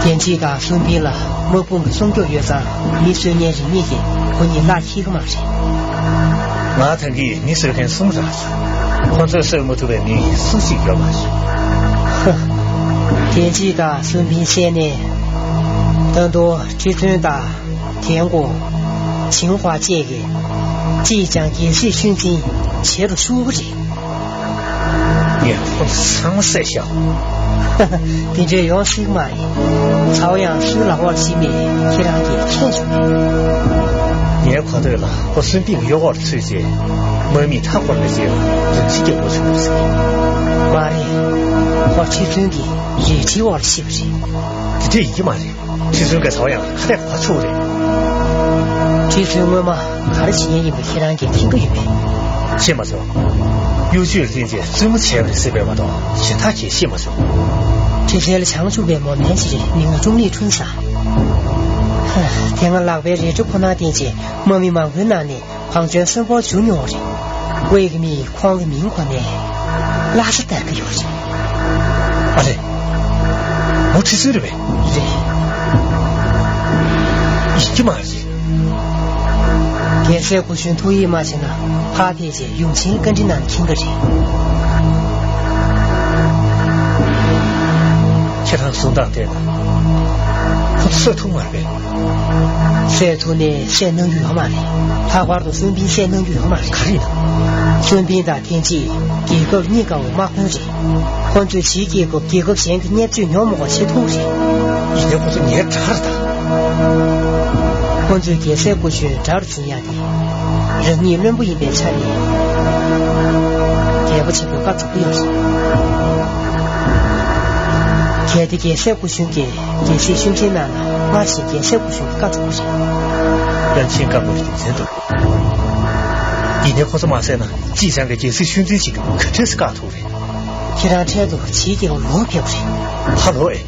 ཞན་ཅི་དང་སུན་པིན་ལ་དམག་དཔུང་གི་སྲུང་སྐྱོབ་ཡོད་ཙང་མི་གསོད་མཁན་རེ་གཉིས་ཀྱིས་ཁོ་གཉིས་གླགས་འཁེལ་གི་མ་རེད། ང་ད་གིན་མི་གསོད་མཁན་གསུམ་རག་སོང་། ཁོ་ཚོས་གསོད་མ་ཐུབ་པའི་མི་སུ་ཞིག་ཡོད་མ་རེད། ཧ། ཞན་ཅི་དང་སུན་པིན་བསད་ནས། ད་དུང་ཁྲི་བཙུན་དང་ཐན་གོ། ཆིང་ཧྭ་བཅས་ཀྱིས་ཅིས་ཀྱང་རྒྱལ་སྲིད་ཤུལ་འཛིན་བྱེད་རུ་ཤོག་གི་རེད། ངས་ཁོ་ཚོ་ཚང་མ་བསད་བཞག་དེ་འདྲས་ཡོང་སྲིད་མ་རེད། ཚའོ་ཡང་སུའི་ལག་པར་ཤི་མེད་ཁྱེད་རང་གིས་མཁྱེན་བྱུང་། ངའི་གོ་ཐོས་ལ་ཁོ་སུན་པིང་གཡོག་འོག་ལ་ཚུད་རྗེས་དམག་མིས་མཐའ་བསྐོར་བའི་རྗེས་ལ་རང་ཤི་རྒྱག་དགོས་བྱུང་ཟེར། མ་རེད། ཁོ་ཁྲི་བཙུན་གྱི་རལ་གྲིའི་འོག་ལ་ཤི་བ་རེད། དེ་འདྲས་ཡིན་གྱི་མ་རེད། ཁྲི་བཙུན་གྱིས་ཚའོ་ཡང་ཁ་གཏད་ག་པར་ཚུགས་རེད། ཁྲི་བཙུན་སྔོན་མ་ག་རེ་བྱེད་མཁན་ཡིན་པ་ཁྱེད་རང་གིས་མཁྱེན་གྱི་ཡོད་པས། ཤེས་མ་སོང་། གཡོ་ཇུས་ལ་བརྟེན་རྗེས་བཙུན་མོ་བྱས་པ་རེད་ཟེར་བས་མ་གཏོགས་གཞན་དག་གིས་ཤེས་མ་སོང་། ཁྲི་བཙུན་ལ་བྱང་ཆུབ་པའི་མོ་མན་ཞིག་རེད། མིང་ལ་ཀྲུང་ལི་ཁྲུན་ཟེར། ཧ། དེ་སྔ་ལག་པའི་རལ་གྲི་ཁོ་ན་བརྟེན་རྗེས་དམག་མི་མང་པོའི་ནང་ནས་གང་བྱོན་གསོན་པོར་གྱུར་མྱོང་བ་རེད། ཝེ་གི་མིས་ཁོང་གི་མིང་གོ་ནས་གླགས་ཤ་བསྟར་གྱི་ཡོད་རེད། ཨ་རེད། མོ་ཁྲི་བཙུན་རེད་པས། རེད། ཡིན་གྱི་མ་རེད། རྒྱལ་སྲས་སྐུ་གཞོན་ཐུགས་ཡིད་མ་ཆེས་ན་ཕར་ཕེབས་རྗེས་ཡུམ་ཆེན་བཀའ་འདྲི་གནང་ན་མཁྱེན་གྱི་རེད། ཁྱེད་རང་གསུང་སྟངས་བལྟས་ན་ཁོ་ཚོ་བསད་ཐུབ་མ་རེད་པས། བསད་ཐུབ་ནས་བསད་གནང་རྒྱུ་ཡོད་མ་རེད། ལྷག་པར་དུ་སུན་པིང་བསད་གནང་རྒྱུ་ཡོད་མ་རེད། ག་རེ་ཡིན་ན། སུན་པིང་དང་ཐན་ཅིས་རྒྱལ་ཁབ་གཉིས་ཀའི་དམག་དཔོན་རེད། ཁོ་ཚོས་ཕྱིའི་རྒྱལ་ཁབ་རྒྱལ་ཁབ་གཞན་གྱི་བརྙས་བཅོས་མྱོང་མ་དགོས་བྱེད་ཐུབ་རེད། ཡིན་ནའི་ཁོ་ཚོ་ངའི་དགྲ་རེད་ད། ཁོ་ཚོས་རྒྱལ་སྲས་སྐུ་གཞོན་དགྲ་རུ་འཛིན་ཡག་དེ། རང་ཉིད་བློན་པོ་ཡིན་པའི་ཆ་ནས་རྒྱལ་པོ་ཆེན་པོའི་བཀའ་སྒྲུབ་ཀྱི་ཡོད་རེད། གལ་ཏེ་རྒྱལ་སྲས་སྐུ་གཞོན་གྱིས་རྒྱལ་སྲིད་ཤུལ་འཛིན་གནང་ན་སྔར་བཞིན་རྒྱལ་སྲས་སྐུ་གཞོན་གྱི་བཀའ་སྒྲུབ་ཀྱི་རེད། བློན་ཆེན་བཀའ་བསྒོ་རྒྱུ་མཚན་འདུག་ཡིན་ནའི་ཁོ་ཚོ་མ་བསད་ན་ཅིས་ཅང་གིས་རྒྱལ་སྲིད་ཤུལ་འཛིན་བྱེད་རྒྱུ་ག་འདྲས་སེ་བཀག་ཐུབ་རེད། ཁྱེད་རང་འཕྲལ་དུ་ཕྱིའི་རྒྱལ་ཁབ་ལོག་ཕེབས་རེད། ཧ་ལོ་ཨེ།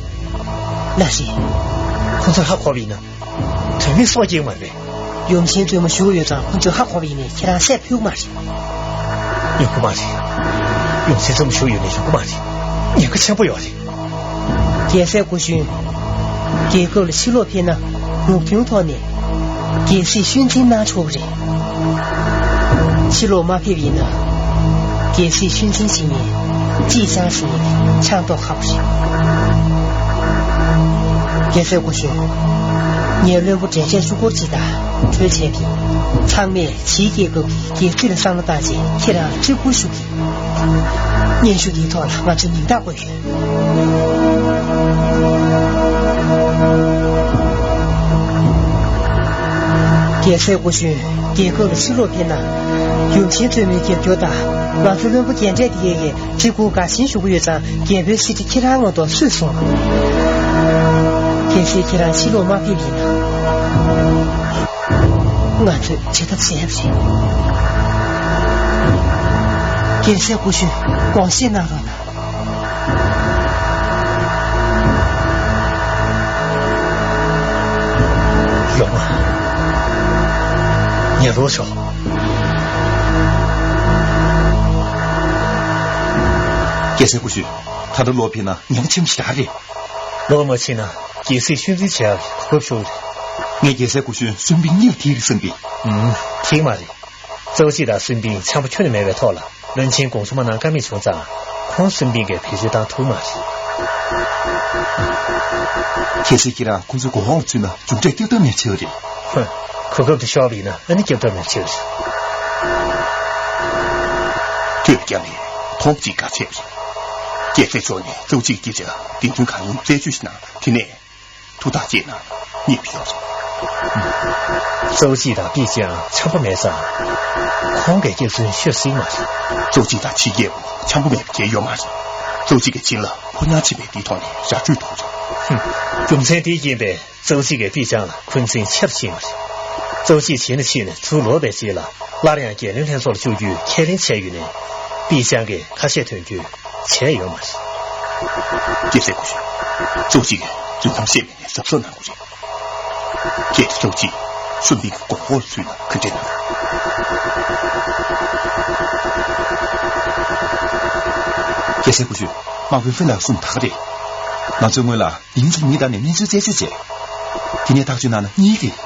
ལགས་རེད། ཁོ་ཚོས་ཧ་གོ་བ་ཡིན་ན། དོན་མེད་སྲོག་སྐྱེལ་མ་རེད། ཡུམ་ཆེན་བཙུན་མོ་བཞུགས་ཡོད་ཙང་ཁོ་ཚོས་ཧ་གོ་བ་ཡིན་ནའི་ཁྱེད་རང་བསད་ཕོད་ཀྱི་མ་རེད། ཡོང་གི་མ་རེད། ཡུམ་ཆེན་བཙུན་མོ་བཞུགས་ཡོད་ནའི་ཡོང་གི་མ་རེད། ཉེན་ཁ་ཆེན་པོ་ཡོད་རེད། རྒྱལ་སྲས་སྐུ་གཞོན། རྒྱལ་ཁབ་ལ་ཕྱིར་ལོག་ཕེབས་ན་ལུགས་མཐུན་ཐོག་ནས་རྒྱལ་སྲིད་ཤུལ་འཛིན་གནང་ཆོག་གི་རེད། ཕྱིར་ལོག་མ་ཕེབས་ཡིན་ན། རྒྱལ་སྲིད་ཤུལ་འཛིན་བྱེད་མཁན་ཅིས་ཅང་ཟེར་མཁན་ཆགས་མདོག་ཁ་པོ་རེད། རྒྱལ་སྲས་སྐུ་གཞོན། ངའི་བློན་པོ་འབྲས་ཆན་ཆུ་འཁོར་གཅིག་དང་གྲོས་བྱས་པས། ཚང་མས་ཕྱིའི་རྒྱལ་ཁབ་ཀྱི་རྒྱལ་སྲིད་ལ་བསམ་བློ་བཏང་རྗེས་ཁྱེད་རང་བརྩི་བཀུར་ཞུ་གི། སྙན་ཞུ་འདིའི་ཐོག་ལ་ང་ཚོས་མིང་རྟགས་བཀོད་ཡོད། རྒྱལ་སྲས་སྐུ་གཞོན། རྒྱལ་ཁབ་ལ་ཕྱིར་ལོག་ཕེབས་ན། ཡུམ་ཆེན་བཙུན་མོའི་རྒྱབ་སྐྱོར་དང་། ང་ཚོ་བློན་པོ་རྒན་གྲས་དེ་གས་ཀྱིས་བརྩི་བཀུར་དགའ་ཞེན་ཞུ་གི་ཡོད་ཙང་། རྒྱལ་པོའི་གསེར་ཁྲི་ཁྱེད་རང་མངོན་མཐོ་སུས་བཟུང་། གལ་སྲིད་ཁྱེད་རང་ཕྱིར་ལོག་མ་ཕེབས་ཡིན་ན། ང་ཚོས་བྱེད་ཐབས་ཟད་པ་རེད། རྒྱལ་སྲས་སྐུ་གཞོན། དགོངས་བཞེས་གནང་རོགས་གནང་། ཡོང་ང་། ངས་ལོག་ཆོག་རྒྱལ་སྲས་སྐུ་གཞོན། ད་ལྟ་ལོག་ཕེབས་ན་ཉེན་ཁ་ཆེན་པོ་ཞེ་དྲག་རེད། ལོག་མ་ཕྱིན་ན་རྒྱལ་སྲིད་ཤུལ་འཛིན་བྱེད་ཡག་གོ་སྐབས་ཤོར་རེད། ངས་རྒྱལ་སྲས་སྐུ་གཞོན་སུན་པིང་གཉིད་ཐིག་རེ་བསམ་པས། ཨུམ། ཐིག་མ་རེད། ཙོའུ་ཅི་དང་སུན་པིང་འཆམ་པོ་ཁྱོན་ནས་མེད་པའི་ཐོག་ལ། བློན་ཆེན་དགོངས་ཚུལ་མ་གནང་ཀ་མེད་བྱུང་ཙང་། ཁོང་སུན་པིང་གིས་བེད་སྤྱོད་བཏང་ཐུབ་མ་རེད། གལ་སྲིད་ཁྱེད་རང་ཁོང་ཚོའི་མགོ་འོག་ལ་ཚུད་ན་མཇུག་འབྲས་སྐྱོབ་ཐབས་མེད་པ་ཆགས་པ་རེད། ཧུ། གོ་སྐབས་དེ་ཤོར་བ་ཡིན་ན་ཨ་ནི་སྐྱོབ་ཐབས་མེད་པ་ཆགས་པ་རེད། ཐོས་པ་རྐྱང་ནས་མཐོང་གཅིག་དགའ་ཆེ་བ་རེད། རྒྱལ་སྲས་མཆོག་ནས་ཙོའུ་ཅི་གི་སྐད་ཆ་དེ་དོན་གང་ཡིན་རྩད་གཅོད་ཞིག་གནང་། དེ་ནས། ཐུགས་ཐག་བཅད་ན་རྙེད་པ་ཡོད་རེད། ཙོའུ་ཅི་དང་པི་ཅང་འཆམ་པོ་མེད་ཙང་། ཁོང་གིས་སྐྱག་རྫུན་ཤོད་སྲིད་མ་རེད། ཙོའུ་ཅི་དང་ཕྱི་རྒྱལ་པོ་འཆམ་པོ་མེད་པ་གང་ཡང་ཡོད་མ་རེད། ཙོའུ་ཅི་གིས་བྱིན་རླབས་ཕོ་ཉ་ཆེན་པོ་དེའི་ཐོག་ནས་ར་སྤྲོད་ཐུབ་རེད། ཧུམ། རྒྱུ་མཚན་དེའི་རྐྱེན་པས་ཙོའུ་ཅི་གིས་པི་ཅང་ལ་འཁོན་འཛིན་ཆེ་རུ་ཕྱིན་པ་རེད། ཙོའུ་ཅི་བྱས་ན་ཕྱིན་ནས་ཚུར་ལོག་པའི་རྗེས་ལ་སླར་ཡང་རྒྱལ་བློན་ལྷན་ཚོགས་ལ་བཅུག་རྒྱུའི་ཁས་ལེན་བྱས་ཡོད་ནའི། པི་ཅང་གིས་ཁ་ཤས་ཐོན་རྒྱུ། བྱས་ཡོད་མ་རེད། རྒྱལ་སྲས་སྐུ་གཞོན། ཙོའུ་ཅི་གིས་རྫུན་གཏམ་བཤད་མེད་ནས་གཟབ་གཟབ་གནང་དགོས་རེད། གལ་ཏེ་ཙོའུ་ཅི་སུན་པིང་གི་མགོ་སྐོར་ཚུད་ན་ག་འདྲས་གནང་། རྒྱལ་སྲས་སྐུ་གཞོན། དམག་དཔོན་ཧྥུན་ལགས་གསུངས་པ་ད་ག་རེད། ང་ཚོས་སྔོན་ལ་ལིང་ཙུ་ཉིད་བཏང་ནས་གནས་ཚུལ་རྩད་གཅོད་བྱས། དེ་ནས་ཐག་གཅོད་གནང་ན་གཉིས་ཀྱིས།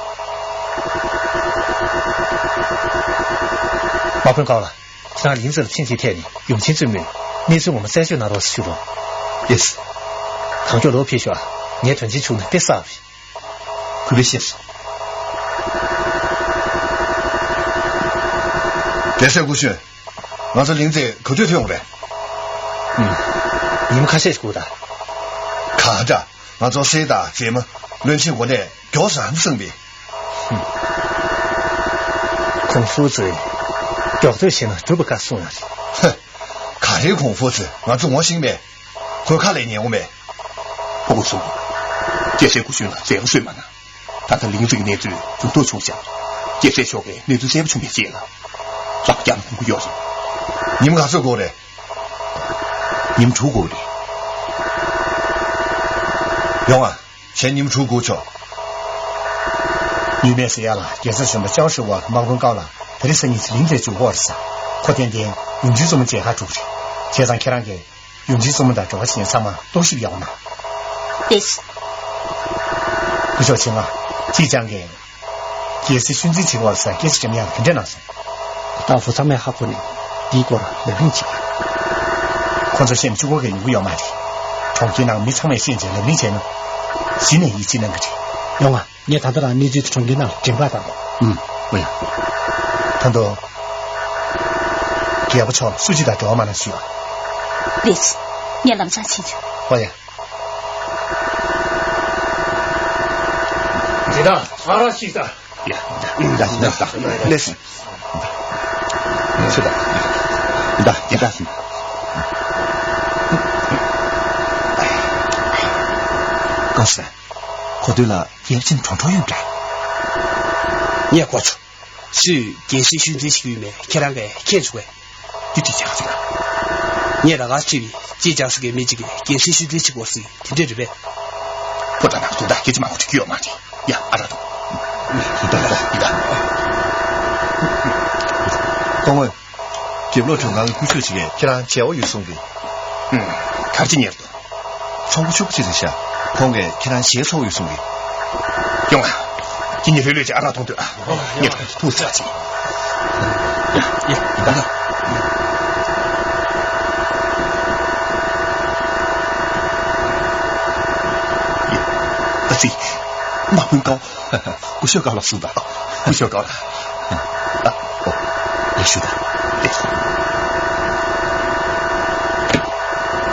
དམག་དཔོན་ཀའོ་ལགས། ཁྱེད་རང་ལིང་ཙུ་ལ་ཕྱིན་ཅི་ཐད་ནས་ཡུམ་ཆེན་བཙུན་མོས་གནས་ཚུལ་ངོ་མ་རྩད་གཅོད་གནང་རོགས་ཞུ་རོགས། ཡེས། གང་མགྱོགས་ལོག་ཕེབས་ཤོག་ངས་དོན་ཆེན་བྱུང་ན་དཔེ་བསགས་པ་རེད། གུས་པས་ཤེས་སོ། རྒྱལ་སྲས་སྐུ་གཞོན། ང་ཚོ་ལིང་རྩེ་ག་དུས་ཐོན་ཡོང་རེད། ཨུམ། ཉིན་མོ་ཁ་ཤས་ཤིག་སྒུག་དང་། གང་འདྲ། ང་ཚོ་སྲས་དང་མཛེས་མ་བློན་ཆེན་འགོ་ནས་མགྱོགས་སུ་ཧམ་སངས་པས། ཁུང་ཧྥུ་ཙི་མགྱོགས་ཚོད་བྱས་ན་འགྲུབ་པ་དཀའ་གསུངས་ཡོད་རེད། ཧ། ག་རེའི་ཁུང་ཧྥུ་ཙི། ང་ཚོ་ངོ་ཤེས་མེད། ཁོའི་ཁ་ལས་ཉན་འོང་མེད། ཕྲུ་གུ་གསུམ། རྒྱལ་སྲས་སྐུ་གཞོན་ལ་མཛད་སྒོ་སྲུང་མ་གནང་། ད་ལྟ་ལིང་རྩེ་གི་གནས་ཚུལ་འགྱུར་ལྡོག་བྱུང་ཤག། རྒྱལ་སྲས་མཆོག་གིས་གནས་ཚུལ་གསལ་པོ་བྱུང་བའི་རྗེས་ལ། རང་རྒྱབ་ལ་འགོང་གི་ཡོད་རེད། ཉིན་མོ་ག་ཚོད་འགོར་རེད། ཉིན་དྲུག་འགོར་རེད། ཡོང་ཨ། གཞན་ཉིན་དྲུག་སྒུག་ཆོག། ཡུལ་མེད་ཟེར་ཡ་ལ་རྒྱལ་སྲས་གཞོན་པ་ཅའོ་ཧྲི་ཝ་དམག་དཔོན་ཀའོ་ལ་དེ་རིང་སང་ཉིན་ལིང་རྩེར་འབྱོར་གྱི་ཡོད་རེད་ས། ཁོ་ཐེངས་འདིའི་ཡུམ་ཆེན་བཙུན་མོ་མཇལ་ཁ་གྲུབ་རེད། བྱས་ཙང་ཁྱེད་རང་གིས་ཡུམ་ཆེན་བཙུན་མོ་དང་འབྲེལ་བ་བྱེད་མཁན་ཚང་མ་རྟོག་ཞིབ་ཡག་པོ་གནང་། ལགས་སོ། སྐུ་ཞབས་ཆེན་ལགས། ཅིས་ཀྱང་གིས། རྒྱལ་སྲིད་ཤུལ་འཛིན་བྱེད་ཀྱི་ཡོད་རེད་ཟེར་སྐད་ཆ་འདྲ་མིན་ཡང་དེ་འདྲ་གནང་སོང་། ད་བུ་ཚང་མས་ཧ་གོ་ནས་འདིའི་སྐོར་ལབ་རིན་བྱེད་པ། ཁོ་ཚོ་ཤེས་ནས་གཅིག་པོ་གས་ཡོང་གི་ཡོད་མ་རེད། གྲོང་ཁྱེར་ནང་མི་ཚང་མས་ཤེས་བྱས་ལབ་རིན་བྱས་ན། གཞི་ནས་ཡིད་ཆེས་གནང་གི་རེད། ཡོང་ང་། ངས་ད་ལྟ་རང་གནས་ཚུལ་དེ་གྲོང་ཁྱེར་ནང་ལ་འགྲེམས་པར་བཏང་། ཨུམ། ཨོ་ཡ། ད་དུང་། རྒྱལ་པོ་མཆོག་སུ་གཅིག་དང་འབྲེལ་བ་མ་གནང་ཞུས་ཨ། རེད། ངས་ལམ་སང་ཕྱིན་བྱུང་། ཨོ་ཡ། དེ་དག་ཨ་རག་ཅིག་ད། ཡ། ད་ད་ད་ད། ལེས། ཚུ་ད། ད་དེ་དག་ཞིག། ཀའོ་ཧྥུ་ཧྲན། གོ་ཐོས་ལ་རྒྱལ་ཆེན་གྲོང་གྲོང་ཡོད་པ་འདྲ། ངས་གོ་བྱུང་། སུས་རྒྱལ་སྲིད་ཤུལ་འཛིན་ཞིག་ཡོད་མེད་ཁྱེད་རང་གིས་མཁྱེན་བྱུང་བས། འདི་འདྲ་བྱས་ཟིན་ལ། ངས་ད་ག་ཅིག་ཅིས་ཀྱང་སུ་གའི་མི་གཅིག་གིས་རྒྱལ་སྲིད་ཤུལ་འཛིན་བྱེད་དགོས་ཟེར་དེ་འདྲས་རེད་པས། ཕོ་བྲང་ནང་དུང་ཟླ་སྐད་ཆ་མང་པོ་དྲི་གི་ཡོད་མ་རེད། ཡ་ཨ་རག་འཐུང་། ད་ད་ད། སྐུ་ངོ། རྒྱབ་ལོགས་མགྲོན་ཁང་གི་སྐུ་ཞབས་ཅིག་གིས་ཁྱེད་རང་མཇལ་བ་ཡོད་གསུང་གི། ཨུམ། ག་རེ་བྱེད་མཁན་འདུག། ཚོང་པ་ཕྱུག་པོ་ཅིག་རེད་ཤག། ཁོང་གིས་ཁྱེད་རང་མཇལ་ཚོར་ཡོད་གསུང་གི། ཡོང་ང་། ཁྱེད་གཉིས་ལྷོད་ལྷོད་ཅིག་ཨ་རག་འཐུང་སྡོད་ཨ། ངས་ཁོང་ཚོ་ཐུག་ཟེར་བ་ཅིག། ཡ་ཡ་ཡ་ད་ད། ཨ་ཙི། དམག་དཔོན་ཀའོ། སྐུ་ཞབས་ཀའོ་ལགས་སུ་དང་། སྐུ་ཞབས་ཀའོ་ལགས། ཨ། ཨོ། ཡ་ཞུ་དང་།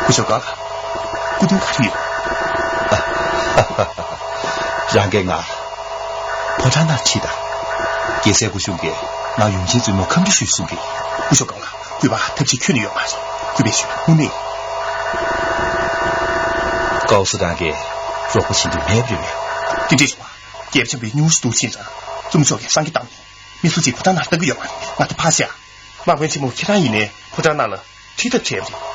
སྐུ་ཞབས་ཀའོ་ལགས། སྐུ་མདུན་ག་རེ་ཡོད། རང་གིས་ང་ཕོ་བྲང་ནང་ཁྲིད་དང་། རྒྱལ་སྲས་སྐུ་གཞོན་གྱིས་ང་ཡུམ་ཆེན་བཙུན་མོ་ཁམས་བདེ་ཞུ་གསུང་གི། སྐུ་ཞབས་ཀའོ་ལགས། གུས་པ་ཐབས་ཤེས་ཁྱོན་ནས་ཡོད་མ་རེད། གུས་པས་ཞུ་དངོས་གནས། ཀའོ་སུ་རང་གིས་རོགས་པ་བྱེད་འདོད་མེད་པ་རེད་པས། དེ་འདྲས་བྱུང་བ། རྒྱལ་པོ་ཆེན་པོས་སྙུང་གཞི་སྡུག་ཕྱིན་ཙང་བཙུན་མོ་མཆོག་གིས་སངས་རྒྱས་བཏང་ནས་མི་སུ་གཅིག་ཕོ་བྲང་ནང་ལྟ་གི་ཡོད་མ་རེད། ང་དེ་ཕར་བཞག། དམག་དཔོན་ཆེན་མོ་ཁྱེད་རང་ཡིན་ནའི་ཕོ་བྲང་ནང་ལ་ཁྲིད་ཐབས་བྱས་པ་རེད།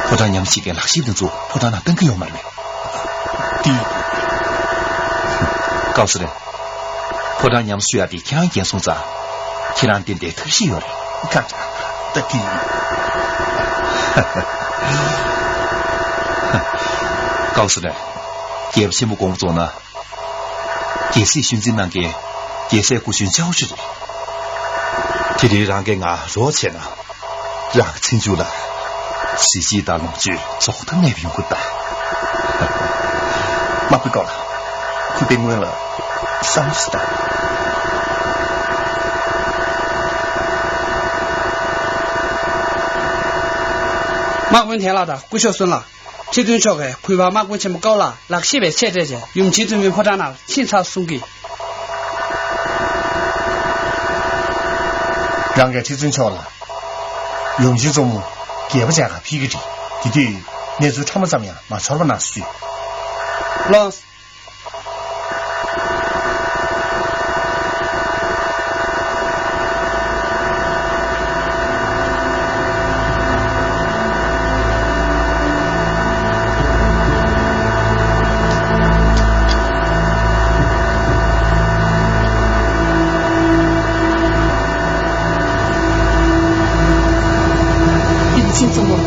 ཕོ་བྲང་ཉམས་ཞིག་གི་ལག་ཤེས་དེ་ཚོ་ཕོ་བྲང་ནང་གཏང་གི་ཡོད་མ་རེད་པས། དེ། ཀའོ་སུ་རེད། ཕོ་བྲང་ཉམས་གསོ་ཡག་དེ་ཁྱེད་རང་འགན་སོང་ཙང་། ཁྱེད་རང་ཏན་ཏན་ཐབས་ཤེས་ཡོད་རེད། ཁ་ད་གི། ཀའོ་སུ་རེད། རྒྱལ་པོ་ཆེན་པོ་དགོངས་པ་རྫོགས་ན། རྒྱལ་སྲིད་ཤུལ་འཛིན་གནང་མཁན་རྒྱལ་སྲས་སྐུ་གཞོན་ཅའོ་ཧྲི་རེད། དེ་རིང་རང་གིས་ང་རོགས་བྱས་ན། རང་གི་ཚེ་མཇུག་ལ་གཟི་བརྗིད་དང་ལོངས་སྤྱོད་རྫོགས་མཐའ་མེད་པ་ཡོང་གི་རེད་ད། དམག་དཔོན་ཀའོ་ལགས། ཁུ་པའི་སྔོན་ལ་བསམ་བློ་ཞིག་བཏང་། དམག་དཔོན་ཐན་ལགས་དང་སྐུ་ཞབས་སུན་ལགས། ཁྲི་བཙུན་མཆོག་གིས་གུས་པ་དམག་དཔོན་ཆེན་མོ་ཀའོ་ལགས་ལག་ཤེས་པའི་ཆེད་སྤྲད་བྱས་ཡུམ་ཆེན་བཙུན་མོའི་ཕོ་བྲང་ནང་ཕྱིན་ཚར་གསུང་གི། རང་གིས་ཁྲི་བཙུན་མཆོག་ལ། ཡུམ་ཆེན་བཙུན་མོ་རྒྱལ་པོ་མཇལ་ཁ་ཕེབས་ཀྱི་རེད། དེ་དུས་གནས་ཚུལ་ཕྲ་མོ་ཙམ་ཡང་མ་ཚོར་བ་གནང་ཞུས། ལགས། ཡུམ་ཆེན་བཙུན་མོ།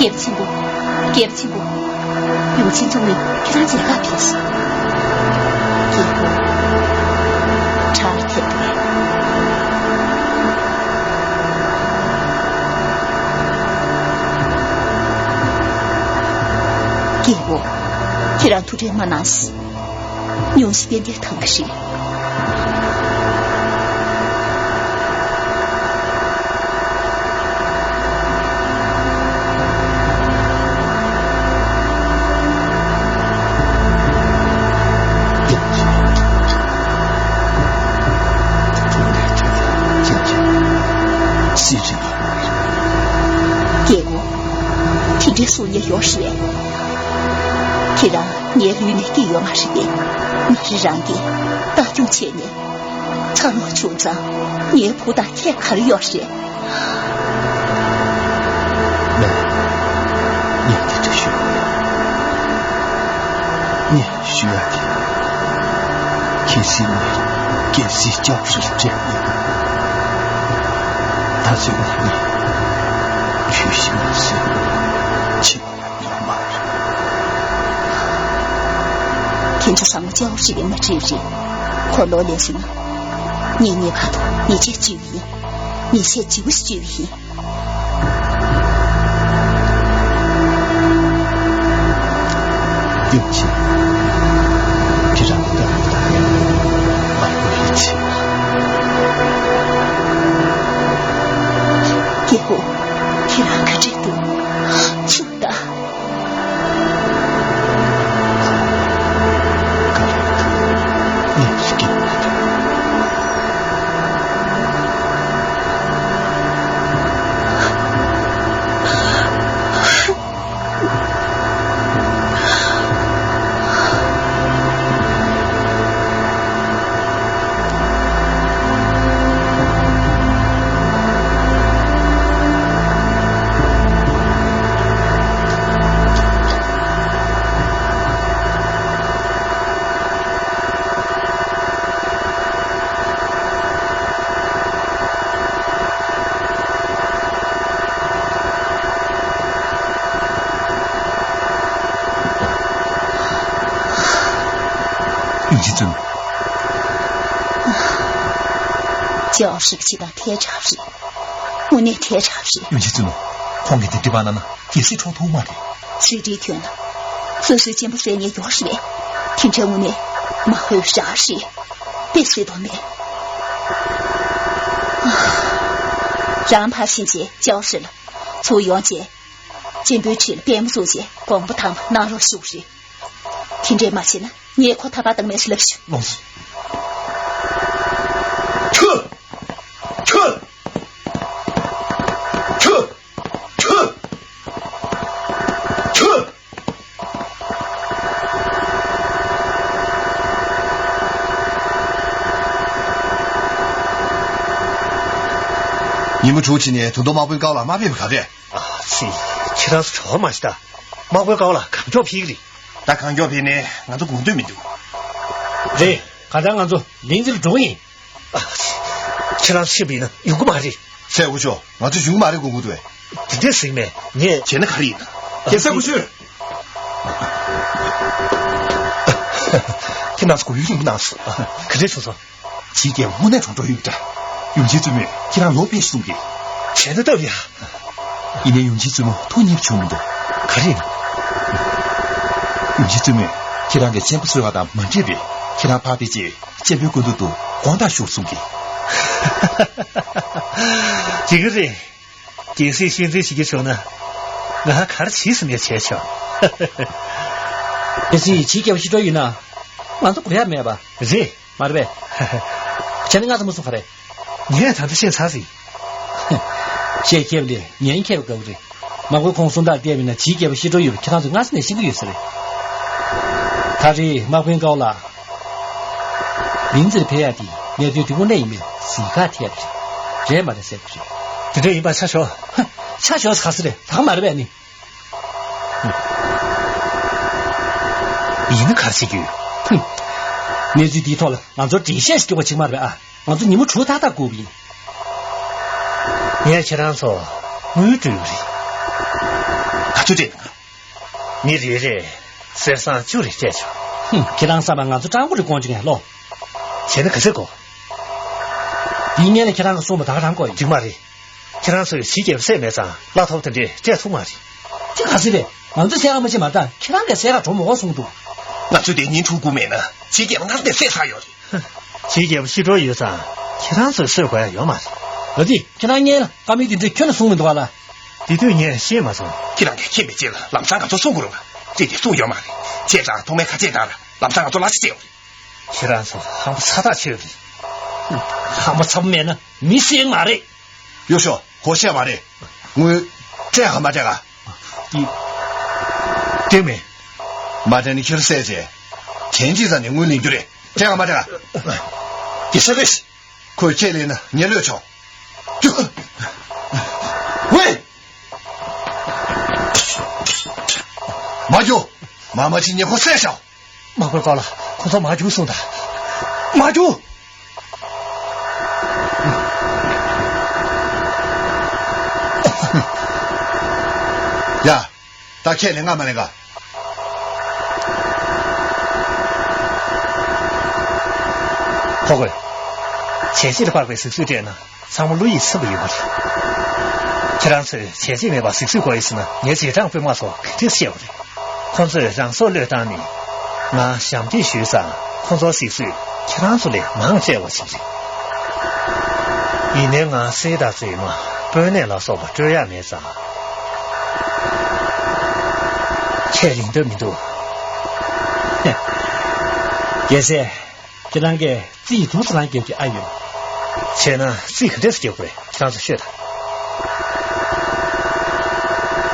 རྒྱལ་པོ་ཆེན་པོ། རྒྱལ་པོ་ཆེན་པོ། ཡུམ་ཆེན་བཙུན་མོས་ཁྱེད་རང་མཇལ་ཁ་ཕེབས་སོང་། རྒྱལ་པོ། རང་ཐུགས་ཁྲལ་མ་གནང་། ཉུང་ཤས་ཏན་ཏན་ཐང་གི་རེད། རྒྱལ་པོ། དེ་འདྲའི་གསུང་ཉན་ཡོད་རེད། ཁྱེད་རང་ངའི་ལུས་ནས་སྐྱེས་ཡོད་མ་རེད་པས། མི་རེ་རང་གིས་ལྟ་སྐྱོང་བྱས་ནས། འཚར་ལོངས་བྱུང་ཙང་ངའི་བུ་དང་ཁྱད་ག་རེ་ཡོད་རེད། ལགས། ངས་འདི་འདྲ་ཞུ། ངས་ཞུ་ཡག་གི། ཁྱེད་སྲིད་ནས་རྒྱལ་སྲིད་སྐྱབས་སུ་བཅར་ཡིན། ད་གཟོད་ངས་ནི་ཁྱོད་ཤི་མ་ཟིན་ཕྱི་ཡོང་མ་རེད། ཁྱེད་ཚོ་ཚང་མ་སྐྱབས་སུ་ཡིན་ན་འགྲིག་རེད། ཁོ་ལོ་ལས་སོང་ན། ངས་ངེས་པར་དུ་ཉེས་ཆད་གཅོད་ཀྱི་ཡིན། ཉེས་ཆད་ལྗིད་པོ་ཞིག་གཅོད་ཀྱི་ཡིན། ཡུམ་ཆེན། ཁྱེད་རང་སྐབས་དང་མ་ཡོང་ཡིད་ཆེས། རྒྱལ་པོ། ཁྱེད་རང་ག་འདྲས་འདུག་ཆུ་ད། ཡུམ་ཆེན་བཙུན་མོ། ཅའོ་ཧྲི་གི་སྤྱི་དང་ཐལ་དྲགས་རེད། དངོས་གནས་ཐལ་དྲགས་རེད། ཡུམ་ཆེན་བཙུན་མོ། ཁོང་གིས་དེ་འདྲ་པ་ན་ན་རྒྱལ་སྲིད་འཕྲོག་ཐུབ་མ་རེད། རིགས་འདྲའི་དོན་ལ། སོ་སོའི་གཅེན་པོ་བསད་ཉེས་ཡོད་རེད། དེ་འདྲའི་དངོས་གནས་མ་ཧོལ་རག་རེད། དཔེ་བཟོད་དོན་མེད། རང་ཕར་ཕྱིན་བྱས་ཅའོ་ཧྲི་ལ་ཚུར་ཡོང་བྱས། གཅེན་པོའི་ཁྲིར་དཔལ་མོ་བཟུང་བྱས་དགོངས་པ་དམ་པ་གནང་རོགས་ཞུ་རེད། དེ་འདྲས་མ་བྱས་ན་ངས་ཁོ་ཐར་པ་བཏང་མེད་ཟེར་ལབ་ཞུ། ལགས་སོ། ཁྱོད། ཁྱོད། ཁྱོད། ཁྱོད། ཁྱོད། ཉིན་མོ་དྲུག་ཕྱིན་ནས་དུང་མདོ་དམག་དཔོན་ཀའོ་ལ་དམག་ཕེབས་པ་ག་རེ། ཨ་ཙི། ཁྱེད་རང་ཚོ་བྲོ་བ་མ་བྱེད་ད། དམག་དཔོན་ཀའོ་ལ་གང་མགྱོགས་ཕེབས་ཀྱི་རེད། ད་གང་མགྱོགས་ཕེབས་ནས་ང་ཚོ་དགོངས་དོན་མི་འདུག་རེད། གང་ལྟར་ང་ཚོ་ལིང་ཙི་ལ་འགྲོ་གི་ཡིན། ཨ་ཙི། ཁྱེད་རང་ཚོ་ཕྱིན་པ་ཡིན་ན་ཡོང་གི་མ་རེད། སྲས་སྐུ་ཞབས། ང་ཚོ་ཡོང་གི་མ་རེད་དགོངས་ཀྱི་འདུག་གས། དེ་འདྲས་ཟེར་གྱི་མེད། ངས། བྱས་ན་ག་རེ་ཡིན་ན། རྒྱལ་སྲས་སྐུ་ཞབས། ཁྱེད་རང་ཚོ་གོ་ཡུལ་ཡིན་པ་གནང་སོང་། ག་རེ་བྱུང་སོང་། ཕྱི་རྒྱལ་དངོས་གནས་གྲོང་འགྲོ་ཡོད་འདྲ། ཡུམ་ཆེན་བཙུན་མོས་ཁྱེད་རང་ལོག་ཕེབས་གསུང་གི། བྱས་ན་སྟབས་ཡག་ཡིན་ནའི་ཡུམ་ཆེན་བཙུན་མོ་ཐུགས་མཉེས་བྱུང་མི་འདུག་ག་རེ། ཡུམ་ཆེན་བཙུན་མོས་ཁྱེད་རང་གིས་གཅེན་པོ་གསོ་བ་དང་མ་འདྲེས་པས་ཁྱེད་རང་ཕར་ཕེབས་རྗེས་གཅེན་པོའི་སྐུ་མདུན་དུ་དགོངས་དག་ཞུ་གསུང་གི། དེ་ག་རེད། རྒྱལ་སྲིད་ཤེས་འཛིན་བྱེད་ཀྱི་བྱུང་ན། ང་ག་རེ་བྱེད་ཟིན་ནས་བྱས་ཆོག་རྒྱལ་སྲིད་ཕྱི་རྒྱལ་བ་ཤི་འགྲོ་ཡིན་ན། ང་ཚོ་གོ་ཡ་མེད་པ། རེད། མ་རེད་པས། བྱས་ན་ང་ཚོ་མ་གསུང་ག་རེད། ངས་ད་ལྟ་ཤེས་ཚར་ཟིན། ཤེས་ཁྱེད་འདི་ཉན་ཁྱེད་དགའ་བོ་རེད། དམག་དཔོན་ཁོང་གསུང་དག་བལྟས་པ་ཡིན་ན་ཕྱི་རྒྱལ་བ་ཤི་འགྲོ་ཡོད་པ་ཁྱེད་རང་ཚོས་སྔ་ས་ནས་ཤེས་ཀྱི་ཡོད་ས་རེད། ད་རེས་དམག་དཔོན་ཀའོ་ལགས། ལིང་ཙིར་ཕེབས་ཡ་དེ་གནད་དོན་དེ་དངོས་གནས་ཡིན་པས་གཟིགས་ག་ཐད་རེད། རེད་མ་རེད་ཟེར་དགོས་རེད། དེ་འདྲ་ཡིན་པ་ཆ་ཞོག་ཧ། ཆ་ཞོག་ཟེར་ག་ས་རེད། ད་ག་མ་རེད་པས་ནི། ཡིན་ན་ག་རེ་བྱེད་ཀྱི་ཡོད། ཧུམ། གནས་ཚུལ་འདིའི་ཐོག་ལ་ང་ཚོར་འགྲེལ་བཤད་ཞིག་རྒྱོབ་པ་ཅིག་མ་རེད་པས་ཨ། ང་ཚོ་ཉིན་མོ་དྲུག་ཏག་ཏག་སྒུག་པ་ཡིན། ངས་ཁྱེད་རང་ཚོ་དངུལ་སྤྲོད་ཀྱི་རེད། ག་ཚོད་སྤྲད་འདུག་མི་རེ་རེར་གསེར་སྲང་བཅུ་རེ་སྤྲད་ཆོག་ཧུམ། ཁྱེད་རང་བསམ་པ་ང་ཚོ་སྤྲང་པོ་རེ་དགོངས་ཀྱི་ངས་ལོ། བྱས་ན་ག་ཚོད་དགོས། འདིའི་སྔོན་ལ་ཁྱེད་རང་གིས་གསུངས་པ་ད་ག་རང་དགོས་ཡིན། འགྲིག་མ་རེད། ཁྱེད་རང་ཚོས་ཕྱི་རྒྱལ་བ་བསད་མེད་ཙང་གླ་ཐོབ་དེ་འདྲས་སྤྲད་ཐུབ་མ་རེད། དེ་ག་ཚོད་རེད། ང་ཚོས་བསད་ག་མ་ཤེས་མ་རེད་ད། ཁྱེད་རང་གིས་བསད་ག་འགྲོ་མི་དགོས་གསུངས་འདུག་ང་ཚོས་དེ་ཉིན་ཕྲུ་གུ་མེད་ན་ཕྱིའི་རྒྱལ་པོ་སྔར་ནས་བསད་ཚར་ཡོད་རེད། ཕྱིའི་རྒྱལ་པོ་ཤི་འགྲོ་ཡོད་ཙང་ཁྱེད་རང་ཚོས་གསོད་དགོས་ཡ་ཡོད་མ་རེད། ཨ་ཙི། ཁྱེད་རང་གཉིས་ལ་བཀའ་མོལ་དེ་འདྲ་ཁྱོན་ནས་གསུངས་མི་འདུག་ག་ལ། དེ་དུས་ངས་ཤེས་མ་སོང་། ཁྱེད་རང་གིས་མཁྱེན་པའི་རྗེས་ལ་ལམ་སང་ང་ཚོར་གསུང་དགོས་རེད་པ། ཅིག་གིས་གསུངས་ཡོད་མ་རེད། བྱས་ཙང་ཐོག་མའི་ཁ་ཆད་ལྟར་ལམ་སང་ང་ཚོ་གླ་ཆ་སྤྲད་ཡོད་རེད། ཁྱེད་རང་ཚོ་ཧམ་པ་ཚ་ཐག་ཆོད་རེད། ཧམ་པ་ཚ་པོ་མེད་ན་མི་བསད་མ་རེད། ཡོ་ཤོ། ཧོ་ཤེས་མ་རེད། དངུལ་སྤྲད་ག་མ་སྤྲད་ག་ཨི། སྤྲད་མེད། མ་སྤྲད་ན་ཁྱེར་བསད་བྱས། གན་ཅི་ས་ནས་དངུལ་ལེན་རྒྱུ་རེད། སྤྲད་ག་མ་སྤྲད་ག་དེ་ཤ་རེད། ཁོས་ཁས་ལེན་ན་ངས་གློད་ཆོག་ཝེ། མ་རྒྱུག་མ་མ་ཕྱི་ཉེ་ཁོ་བསད་ཤོག་དམག་དཔོན་ཀའོ་ལ། ཁོ་ཚོ་མ་རྒྱུག་གསུངས་དང་། མ་རྒྱུག་ཡ། ད་ཁས་ལེན་ང་མ་ལེན་ག་ཁོ་གོས། བྱས་རྗེས་ལ་དཔག་པའི་གཟིགས་ཚུལ་སྤྲད་ན། ཚང་མ་བློ་ཡིད་ཚིམ་པ་ཡོད་པ་རེད། ཁྱེད་རང་ཚོས་བྱས་རྗེས་མེད་པར་གཟིགས་ཚུལ་དགོས་ཡོད་ཟེར་ན། ངའི་རྗེས་འབྲང་དཔོན་དམག་ཚོ་ག་འདྲས་བཤད་པ་རེད། ཁོང་ཚོས་རང་སྲོག་བློས་བཏང་ནས་ང་ཞབས་འདེགས་ཞུས་ཙང་། ཁོང་ཚོར་གཟིགས་ཚུལ་ཁྱེད་རང་ཚོ་ལས་མང་སྤྲད་པ་ཞིག་རེད། ཡིན་ནའི་ང་གསེར་དང་རྫས་མ། དཔོན་གནས་ལ་སོགས་པ་སྤྲོད་ཡག་མེད་ཙང་། ཁས་ལེན་འདོད་མི་འདུག་རྒྱལ་སྲས། ཁྱེད་རང་གིས་རྩིས་འདུག་སེ་རང་རྒྱབ་ཀྱི་ཨ་ཡོད། བྱས་ན་རྩིས་ག་འདྲས་སེ་རྒྱབ་དགོས་རེད། ཁྱེད་རང་ཚོ་ཤོད་དང་།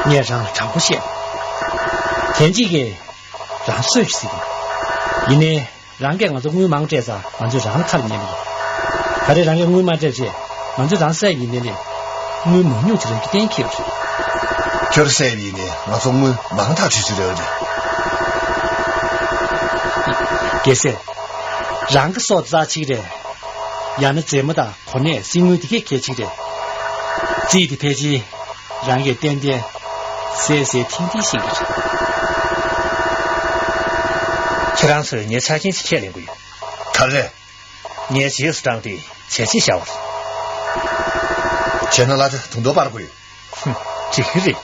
ངས་རང་ལ་དྲང་པོ་བཤད། དེ་གཅིག་གིས་རང་གསོད་ཀྱི་སྲིད་དོ། ཡིན་ནའི་རང་གིས་ང་ཚོ་དངུལ་མང་སྤྲད་ཙང་ང་ཚོས་རང་ལ་ཁ་ལ་ཉན་གྱི་ཡོད། ད་རེས་རང་གིས་དངུལ་མ་སྤྲད་བྱས་ང་ཚོས་རང་བསད་ཡིན་ནའི་ལས། དངུལ་མང་ཉུང་དེ་རང་གིས་གཏན་འཁེལ་བ་རེད། ཁྱོད་བསད་ཡིན་ནའི་ང་ཚོ་དངུལ་མང་ཐག་ཆོད་ཆོད་རེད་པ། རྒྱལ་སྲས། རང་གི་སྲོག་རྩ་ཆེ་གི་རེད། ཡང་ན་རྫས་མ་དང་གོ་གནས་སྲིད་དངུལ་དེ་གས་གལ་ཆེ་གི་རེད། རྩིས་དེ་ཕལ་ཆེར་རང་གིས་ཏན་ཏན་གསལ་གསལ་ཐིང་ཐིང་ཤེས་ཀྱི་རེད། ཁྱེད་རང་ཚོས་ངའི་ཆ་རྐྱེན་ཞིག་ཁས་ལེན་དགོས་ཡོད། ག་རེ། ངའི་རྗེས་སུ་འབྲངས་ཏེ་བྱས་རྗེས་བཞག་པ་རེད། བྱས་ན་གླ་ཆ་དུང་ཕྱུར་སྤར་དགོས་ཡོད། ཧུམ། འགྲིག་གི་རེད།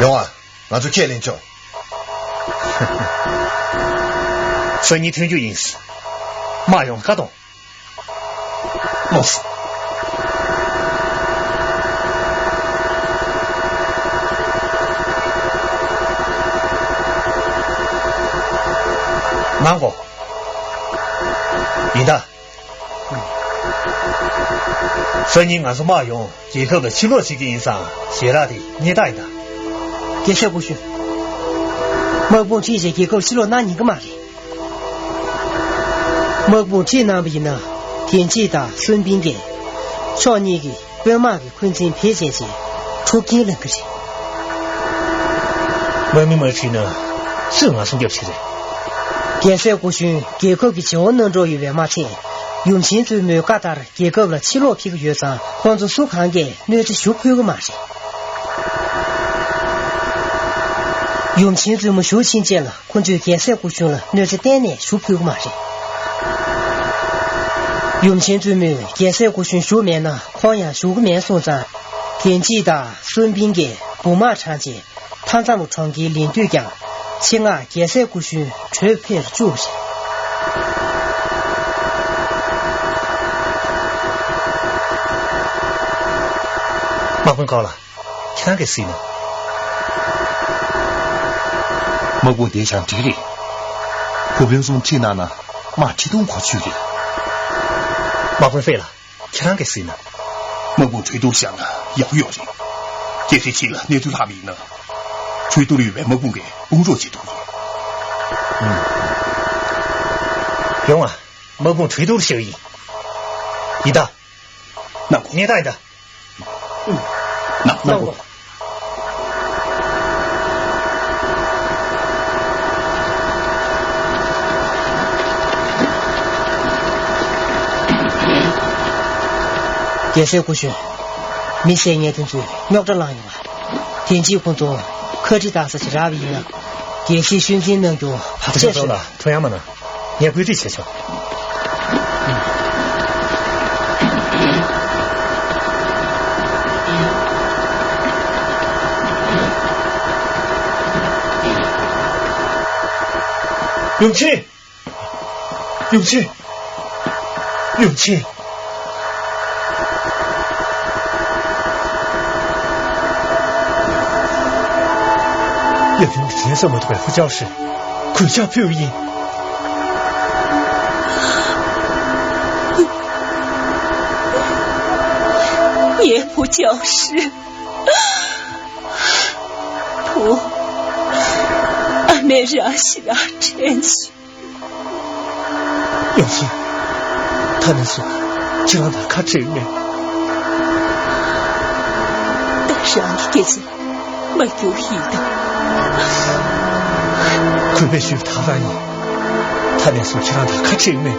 ཡོང་ཨ། ང་ཚོ་ཁས་ལེན་ཆོག་སང་ཉིན་ཐོན་རྒྱུ་ཡིན། དམག་ཡོང་བཀའ་གཏོང་། ལོས། མང་གོ། ཡིན་ད། སང་ཉིན་ང་ཚོ་དམག་ཡོང་རྒྱལ་ཁབ་ལ་ཕྱིར་ལོག་བྱེད་ཀྱི་ཡིན་ཙང་ཞལ་རག་དེ་སྙན་ཐག་ཡིན་ད། རྒྱལ་སྲས་སྐུ་ཞབས། དམག་དཔུང་ཁྲིད་བྱས་རྒྱལ་ཁབ་ཕྱིར་ལོག་གནང་ཉན་གི་མ་རེད། དམག་དཔུང་ཁྲིད་གནང་བ་ཡིན་ན་ཐེན་ཅི་དང་སུན་པིན་གྱིས་ཕྱོགས་གཉིས་ཀྱི་དཔོན་དམག་གི་འཁོན་འཛིན་བེད་སྤྱད་བྱས་འཁྲུག་རྐྱེན་ལངས་ཀྱི་རེད། དམག་མི་མ་ཁྲིད་ན་སུས་ང་སྲུང་སྐྱོབ་བྱེད་རེད། རྒྱལ་སྲས་སྐུ་གཞོན་རྒྱལ་ཁབ་ཀྱི་བྱེད་དབང་གནང་འགྲོ་ཡོད་པའི་དམག་ཁྲིད་ཡུམ་ཆེན་བཙུན་མོའི་བཀའ་ལྟར་རྒྱལ་ཁབ་ལ་ཕྱིར་ལོག་ཕེབས་ཀྱི་ཡོད་ཙང་ཁོང་ཚོ་སུ་གང་གིས་གནོད་འཚེ་ཞུ་ཕོད་ཀྱི་མ་རེད། ཡུམ་ཆེན་བཙུན་མོ་བཞུགས་ཕྱིན་ཆད་ལ་ཁོ་ཚོས་རྒྱལ་སྲས་སྐུ་གཞོན་ལ་གནོད་འཚེ་གཏན་ནས་ཞུ་ཕོད་ཀྱི་མ་རེད། ཡུམ་ཆེན་བཙུན་མོས་རྒྱལ་སྲས་སྐུ་གཞོན་བཞུགས་མེད་ན་ཁོང་ཡང་བཞུགས་ཀྱི་མེད་གསུངས་ཙང་། ཐེན་ཅི་དང་སུན་པིན་གྱིས་འབུམ་དམག་དྲངས་རྗེས་མཐའ་མཚམས་གྲོང་ཁྱེར་ལིན་ཏུས་ཀྱང་ཆེད་མངགས་རྒྱལ་སྲས་སྐུ་གཞོན་བྲོས་ཕེབས་བཅུག་པ་རེད། དམག་དཔོན་ཀའོ་ལ། ཁྱེད་རང་གིས་གཟིགས་ན། དམག་དཔུང་བསྡད་ཀྱང་འགྲིག་རེད། བུ་དཔོན་གསུམ་ཁྲིད་གནང་ན་དམག་ཁྲི་སྟོང་གོ་ཆོད་རེད། དམག་དཔོན་ཧྥེ་ལ། ཁྱེད་རང་གིས་གཟིགས་ན། དམག་དཔུང་གྲོས་བསྡུར་བཞག་ན་ཡག་པོ་ཡོད་རེད། རྒྱལ་སྲས་ཁྱེད་ལ་གནས་ཚུལ་ལྷག་པ་ཡིན་ན། གྲོས་བསྡུར་ཡོད་པའི་དམག་དཔུང་གིས་དཔུང་རོགས་བྱེད་ཐུབ་རེད། ཡོང་ཨ། དམག་དཔུང་གྲོས་བསྡུར་བྱེད་ཀྱི་ཡིན། ཡིན་ད། གནང་དགོས། ངས་ད་ཡིན་ད། གནང་གནང་དགོས། རྒྱལ་སྲས་སྐུ་གཞོན། མི་བསད་མཁན་དེ་ཚོས་རྙོག་དྲ་བསླངས་ཡོང་བ། དེ་རྗེས་ཁོང་ཚོ་ཁ་ཁྲི་བཏང་ས་ཞིག་རག་པ་ཡིན་ན། རྒྱལ་སྲིད་ཤུལ་འཛིན་གནང་རྒྱུ་བག་ཆགས་ཆེ། ཁྲོ་ཡང་མ་གནང་། ངས་བཀོད་སྒྲིག་བྱས་ཆོག 永清，永清，永清。要用钱这么多回复教室，回家陪我。你也不教室。 不，俺们让心啊，真是。永清，他们说，就让他看这一面。但是俺的弟子没有一个。可别说他让你，他们说，就让他看这一面。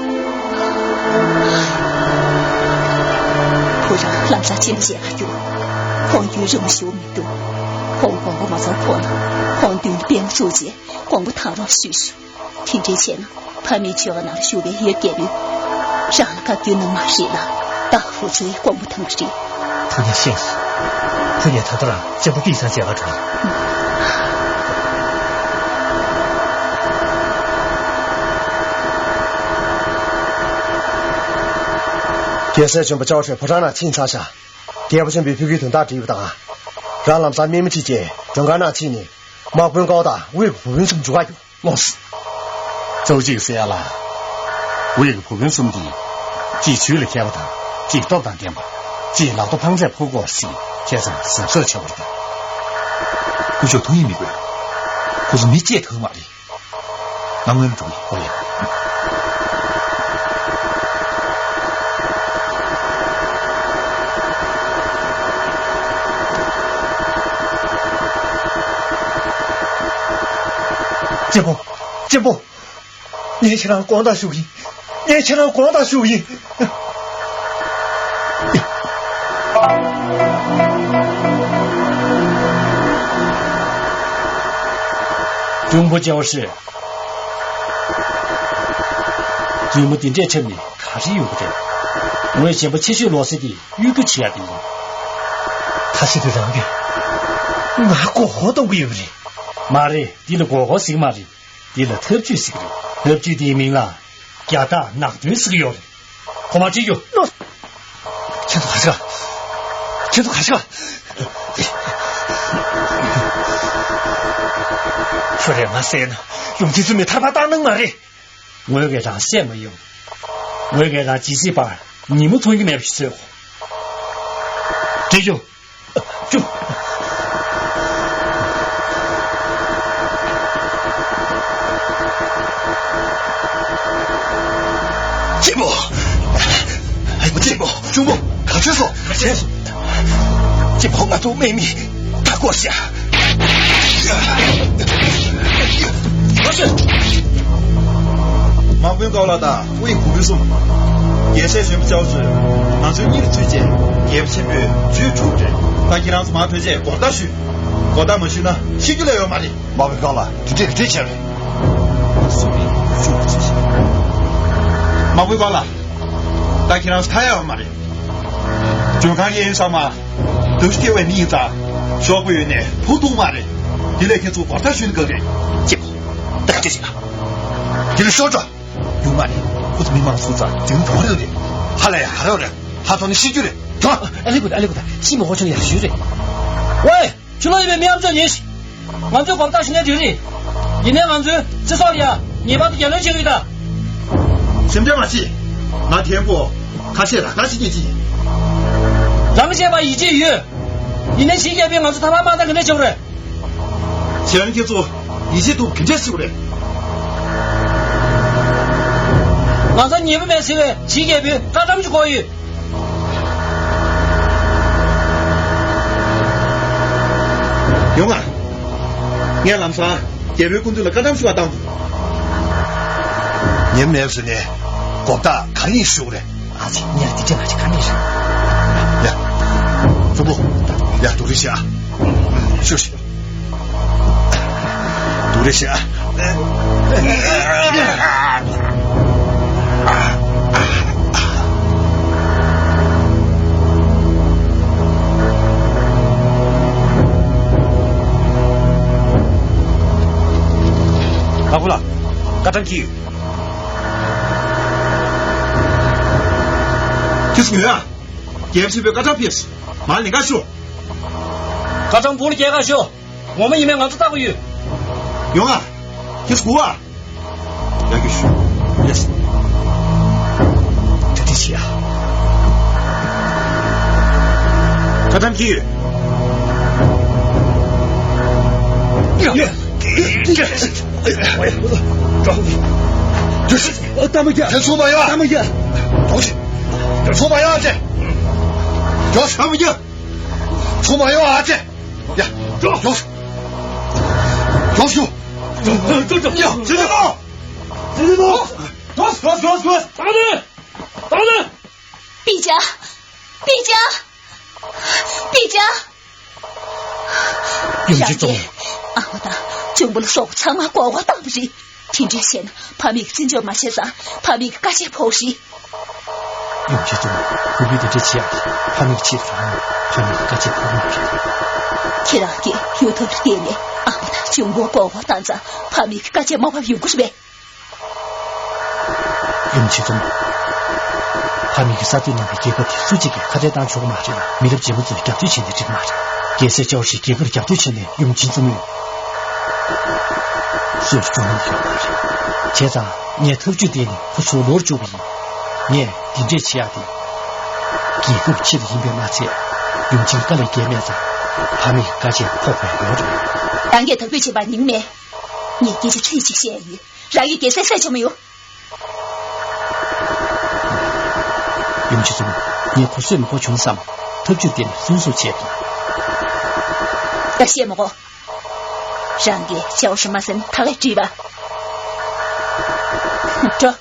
不然，让他进去啊，有，朋友这么凶。 དུ། ཁོང་དགོངས་པ་མ་ཚོམ་ཁོང་ལ། ཁོང་མདུན་དུ་དཔེ་མ་བཙུགས་རྗེས་དགོངས་པ་དག་རོགས་ཞུས་ཤིག་དེ་འདྲའི་བྱས་ན་ཕ་མའི་ཆོས་ཁ་ནང་བཞུགས་པའི་ཡབ་རྒྱལ་པོས་རང་ལ་བཀའ་བཀྱོན་གནང་མ་རེད་ལ། ད་ཧུ་ཚོའི་དགོངས་པ་དང་རེད། ཐུགས་རྗེ་ཆེ། ཐུགས་རྗེ། ད་ལྟ་རང་གཅེན་པོ་པི་སང་མཇལ་བར་འགྲོ། རྒྱལ་སྲས་ཆེན་པོ་ཅའོ་ཧྲེ་ཕོ་བྲང་ནང་ཕྱིན་ཚར་ཤག་རྒྱལ་པོ་ཆེན་པོས་ཕ་གིའི་དོན་དག་དྲིས་པ་དང་། རང་ལམ་སང་རྨས་མ་ཁྲིད་རྗེས་མགྲོན་ཁང་ནང་ཕྱིན་ནས་དམག་དཔོན་ཀའོ་དང་དབུས་ཀྱི་བུ་སྤུན་གསུམ་འཇུག་གར་རྒྱུགས། ལོངས། གཙོ་གཅིག་ཟེར་ཡ་ལ། དབུས་ཀྱི་བུ་སྤུན་གསུམ་གྱིས། གཅིག་ཆོས་ལ་མཁས་པ་དང་། གཅིག་སྟོབས་དང་ལྡན་པ། གཅིག་ལག་ཏུ་འཕང་རྩལ་ཕུལ་དགོས་ཟེར། ཁྱེད་ཚང་གཟབ་གཟབ་བྱེད་དགོས་རེད། སྐུ་ཞབས་ཐུགས་ཉེས་མི་དགོས། ཁོ་ཚོ་མི་གཅེས་ཐུབ་མ་རེད། ང་སྔོན་འགྲོ་གི། ཨོ་ཡ། གཅེན་པོ། གཅེན་པོ། ངས་ཁྱེད་རང་དགོངས་དག་ཞུ་གི་ཡིན། ངས་ཁྱེད་རང་དགོངས་དག་ཞུ་གི་ཡིན། ཀྲུང་པོ་ཅའོ་ཧྲི། རྒྱུས་མོ་དེ་འདྲས་ཁྱབ་ནས་ག་རེ་ཡོང་གི་རེད། ངོས་ཞེན་པ་ཆེ་ཤོས་ལོ་སི་དེ་གཡོ་སྒྱུ་བྱེད་ཡ་དེ་ཡིན། ད་ཤི་དུས་རང་གིས་ང་མགོ་སྐོར་གཏོང་གི་ཡོད་རེད། མ་རེད། འདི་ལ་མགོ་སྐོར་ཟེར་གི་མ་རེད། འདི་ལ་ཐབས་ཇུས་ཟེར་གི་རེད། ཐབས་ཇུས་དེའི་མིང་ལ་རྒྱ་སྟག་ནགས་གདོན་ཟེར་གི་ཡོད་རེད། ཐོག་མར་ཁྲིད་རྒྱུ། ཁྱེད་ཚོ་ག་ཞིག་ཁྱེད་ཚོ་ག་ཞིག་ཁྱོད་རེ་ང་བསད་ན་ཡོང་ཁྱེད་ཚོ་མི་ཐར་པ་བཏང་གནང་མ་རེད། ངོས་ཀྱིས་རང་བསད་མ་ཡོང་། ངོས་ཀྱིས་རང་ཇི་སྲིད་བར་ཉིན་མོ་མཐོང་རྒྱུ་མེད་པ་ཞིག་བཟོས། ཁྲིད་རྒྱུ། ཅུ། གཅེན་པོ། གཅེན་པོ། གཅུང་པོ། ག་ཚོད་སོང་། ག་ཚོད་སོང་། གཅེན་པོ། ང་ཚོ་རྨས་མི་ད་སྐོར་བྱ། དམག་དཔོན་ཀའོ་ལགས་དང་དབུས་བུ་སྤུན་གསུམ། རྒྱལ་སྲས་ཆེན་པོ་ཅའོ་ཧྲི་ང་ཚོའི་གཉིས་ལ་ཚུད་རྗེས་རྒྱལ་པོ་ཆེན་པོས་ཇུས་གྲུབ་རེད། ད་ཁྱེད་རང་ཚོ་མར་བྲོས་རྗེས་སྒོར་རྟགས་ཞུས། སྒོར་རྟགས་མ་ཞུས་ན་ཤི་རྒྱུ་ལས་ཡོད་མ་རེད། དམག་དཔོན་ཀའོ་ལགས། དེ་འདྲས་ག་འདྲས་བྱས་པས། སུ་རེད། ཤུགས་ཆེ་ཤག་དམག་དཔོན་ཀའོ་ལགས། ད་ཁྱེད་རང་ཚོ་ཐར་ཡ་ཡོད་མ་རེད། མགྲོན་ཁང་གཡས་གཡོན་ཚང་མ་དུག་ཤི་ཐེབས་པའི་མི་ཡིན་ཙང་། ཤོག་བུ་ཡོད་ནས་བུ་ཐུག་མ་རེད། དེ་ལས་ཁྱེད་ཚོ་སྒོར་རྟགས་ཞུས་ནས་ག་རེད། གཅེན་པོ། ད་ག་འདྲས་བྱེད་ན། དེ་ལས་ཤོག་འགྲོ། ཡོང་མ་རེད། ཁོ་ཚོ་མི་མང་སུ་ཙང་དེ་རུ་འགྲོ་རེད་རེད། ཧ་ལས་ཡ་ག་རེ་རེད། ཧ་ཐོག་ནས་ཤི་རྒྱུ་རེད། དོ། ཨ་ལེ་གུ་ད་ཨ་ལེ་གུ་ད་ཤི་མི་ཧོ་ཆུང་ཡར་ཞུས་རེད། ཝེ། ཕྱི་ལོགས་ཡོད་པའི་མི་ཨམ་ཅོག་ཉན་ཤིག་ང་ཚོས་གོམ་སྟབས་ཞུ་ནས་དུས་རེད། ཡིན་ནའི་ང་ཚོའི་སྤྱི་ཚོགས་ལ་ཡང་ངེས་པར་དུ་རྒྱབ་ལེན་བྱེད་དགོས་ད། སེམས་ཁྲལ་མ་བྱེད། ང་མཁན་པོ་ཁ་ཤས་ར་ཁ་ཤས་ཀྱིས་ཅི། རང་བྱས་པ་ཡིད་ཆེས་ཡོད། ཡིན་ནའི་ཞིག་རྒྱབ་པས་ང་ཚོ་ཐར་པ་མ་བཏང་གི་འདྲ་བྱེད་དགོས་རེད། ཁྱེད་རང་ཁྱེད་ཚོ་ཡིད་ཆེས་ཐུབ་གི་འདྲ་ཞིག་རེད། ང་ཚོ་ཉེས་པ་མེད་ཟེར་བའི་ཞིག་རྒྱབ་པས་བཀའ་གདམས་ཅིག་གོ་ཡོད། ཡོང་ང་། ངས་ལམ་སང་རྒྱལ་པོའི་སྐུ་མདུན་ལ་བཀའ་གདམས་ཞུ་བ་བཏང་འདུག་ཉེས་མེད་ཟེར་ནས་གོ་བརྡ་ག་རེ་ཞུ་དགོས་རེད། ཨ་ཙི། ངས་ལ་འདི་འདྲས་མ་བྱེད་ག་མེད་རེད། ཡ། གཙོ་བོ། ཡ། སྡུག་རུས་བྱེད་ཨ། ཤོད་ཤོད། སྡུག་རུས་བྱེད་ཨ། ཨ་ཁུ་ལགས། སྐར་གྲངས་ཁྱེར་ཡོད། ཁྱེར་སོང་ཡོད་ཨ། རྒྱལ་པོ་ཆེན་པོས་སྐར་གྲངས་ཕུལ་སོང་། མར་ལེན་ག་ཤོག་སྐར་གྲངས་ཕུག་ལ་སྐྱེལ་ག་ཤོག་ངོ་མ་ཡིན་མིན་ང་ཚོ་བལྟ་དགོས་ཡོད། ཡོང་ཨ། ཁྱེར་སོང་ཨ། ཡ་གི་ཤོག་ལེས། དེ་འདྲ་བྱེད་ཨ། སྐར་གྲངས་ཁྱེར་ཡོད། ཡ། ཡ། ཡ། ཨོ། ད་མ་རྒྱག་དེ་ཚོ་མ་ཡོང་ཨ། ད་མ་རྒྱག་འགྲོ་ཤིག་དེ་ཚོ་མ་ཡོང་ཨ་ཅེ། འགྲོ་ཤིག་ད་མ་རྒྱག་ཚོ་མ་ཡོང་ཨ་ཅེ། ཡ། འགྲོ། འགྲོ་ཤིག་འགྲོ་ཤིག་ཡ། ཅེ་ཅེ་ཏོ། ཅེ་ཅེ་ཏོ། འགྲོ། འགྲོ། འགྲོ། འགྲོ། འགྲོ། ད་ནི། ད་ནི། པི་ཅ། པི་ཅ། པི་ཅ། ཡུམ་ཆེན་བཙུན་མོ། རང་གིས་ཨ་མ་དང་གཅུང་པོ་ལ་སོགས་ཚང་མ་མགོ་སྐོར་བཏང་བ་རེད། དེ་འདྲ་བྱས་ན་ཕ་མེས་ཀྱིས་བརྩི་འཇོག་མ་བྱས་ཙང་ཕ་མེས་ཀྱི་བཀའ་ཆད་ཕོག་རེད། ཡུམ་ཆེན་བཙུན་མོ། བུ་སྤུན་དེ་འདྲ་བྱེད་ཡག་གིས་ཕ་མེས་ཀྱི་ཆེད་དུ་རང་ཕ་མེས་ཀྱི་བཀའ་ཆད་ཕོག་མ་རེད། ཁྱེད་རང་གིས་གཡུ་ཐོག་ལ་བསྡད་ནས་ཨ་མ་དང་གཅུང་པོ་མགོ་སྐོར་བཏང་ཙང་ཕ་མེས་ཀྱི་བཀའ་ཆད་མ་བབས་ཡོང་གི་རེད་པས། ཡུམ་ཆེན་བཙུན་མོ། ཕ་མེས་ཀྱིས་གསར་གཏོད་གནང་བའི་རྒྱལ་ཁབ་དེ་སུ་གཅིག་གིས་ཁ་གཏད་གཏོང་ཆོག་གི་མ་རེད་ལ། མི་རབས་རྗེས་མ་ཚོས་རྒྱབ་གཏོད་བྱས་ནས་འགྲིག་གི་མ་རེད། རྒྱལ་སྲས་ཅའོ་ཧྲིས་རྒྱལ་ཁབ་ལ་རྒྱབ་གཏོད་བྱས་ནས་ཡུམ་ཆེན་བཙུན་མོས་སུས་སྐྱོང་གནང་ཡོད་མ་རེད། བྱས་ཙང་ངས་ཐབས་ཇུས་བཏོན་ནས་ཁོ་ཚུར་ལོག་བཅུག་པ་ཡིན། ངས་འདི་འདྲས་བྱེད་ཡག་དེ་རྒྱལ་ཁབ་ཕྱིར་ཡིན་པས་མ་ཚད། ཡུམ་ཆེན་དཀའ་ལས་བརྒྱབ་མེད་ཙང་ཕ་མེས་ཀྱི་བཀའ་ཆད་ཕོག་པའི་ལོ་རེད། རང་གིས་དོགས་པ་བྱེད་པ་ཉུང་མེད། ངས་སྐད་ཆ་ཚིག་གཅིག་བཤད་ཡིན། རང་གིས་རྒྱལ་སྲས་བསད་ཆོག་མི་ཡོང་། ཡུམ་ཆེན་བཙུན་མོ། ངས་ཁོ་གསོད་མི་དགོས་བྱུང་བསམ། ཐབས་ཇུས་བཏོན་ནས་བཙོན་བཟུང་བྱས་པ་ཡིན། ད་བཤད་མི་དགོས། རང་གིས་ཅའོ་ཧྲི་མ་ཟིན་ཐག་ལས་བྲིས་པ། འགྲོ།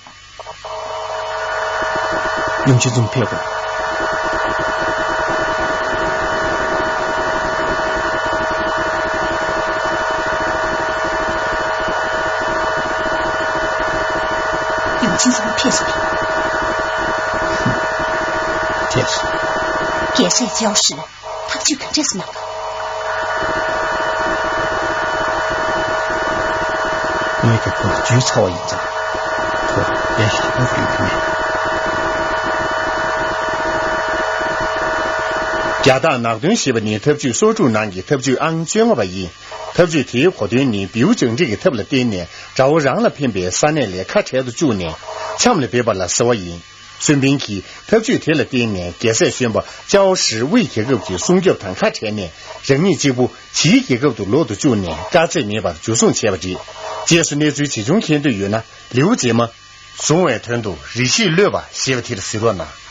ཡུམ་ཆེན་བཙུན་མོ་ཕེབས་དགོས། ཡུམ་ཆེན་བཙུན་མོ་ཕེབས་སོང་། ཕེབས་སོང་། རྒྱལ་སྲས་ཅའོ་ཧྲི། ཐག་གཅོད་ག་འདྲས་གནང་ག་ངས་ཀྱང་ཁོ་ལ་འཇུས་ཚར་བ་ཡིན་ཙང་། ཁོ་ལ་ལས་སླ་པོ་ཡོད་ཀྱི་མེད། རྒྱ་སྟག་ནག་གདོན་ཞེས་པ་ནི་ཐབས་ཇུས་སོར་དྲུག་ནང་གི་ཐབས་ཇུས་ཨང་བཅོ་ལྔ་པ་ཡིན། ཐབས་ཇུས་དེའི་གོ་དོན་ནི་བེའུ་བྱང་ཁྲིད་ཀྱི་ཐབས་ལ་བརྟེན་ནས་དགྲ་བོ་རང་ལ་ཕན་པའི་ས་གནས་ལས་ཁ་བྲལ་དུ་བཅུག་ནས་འཆམ་ལ་འབེབས་པ་ལ་ཟེར་བ་ཡིན། སུན་ཕིན་གྱིས་ཐབས་ཇུས་དེ་ལ་བརྟེན་ནས་རྒྱལ་སྲས་གཞོན་པ་ཅའོ་ཧྲི་དབུས་རྒྱལ་ཁབ་ཀྱི་སྲུང་སྐྱོབ་དང་ཁ་བྲལ་ནས་རང་ཉིད་གཅིག་པུ་ཕྱིའི་རྒྱལ་ཁབ་ཏུ་ལོག་ཏུ་བཅུག་ནས་དཀའ་ཚེགས་མེད་པར་འཇུ་བཟུང་བྱས་པ་རེད། རྗེས་སུ་གནས་ཚུལ་ཇི་བྱུང་མཁྱེན་འདོད་ཡོད་ན་ལེའུ་རྗེས་མ། བཟུང་བའི་དོན་དུ་རི་ཤིས་གློད་པ་ཞེས་པ་དེར་གཟིགས་རོགས་གནང་།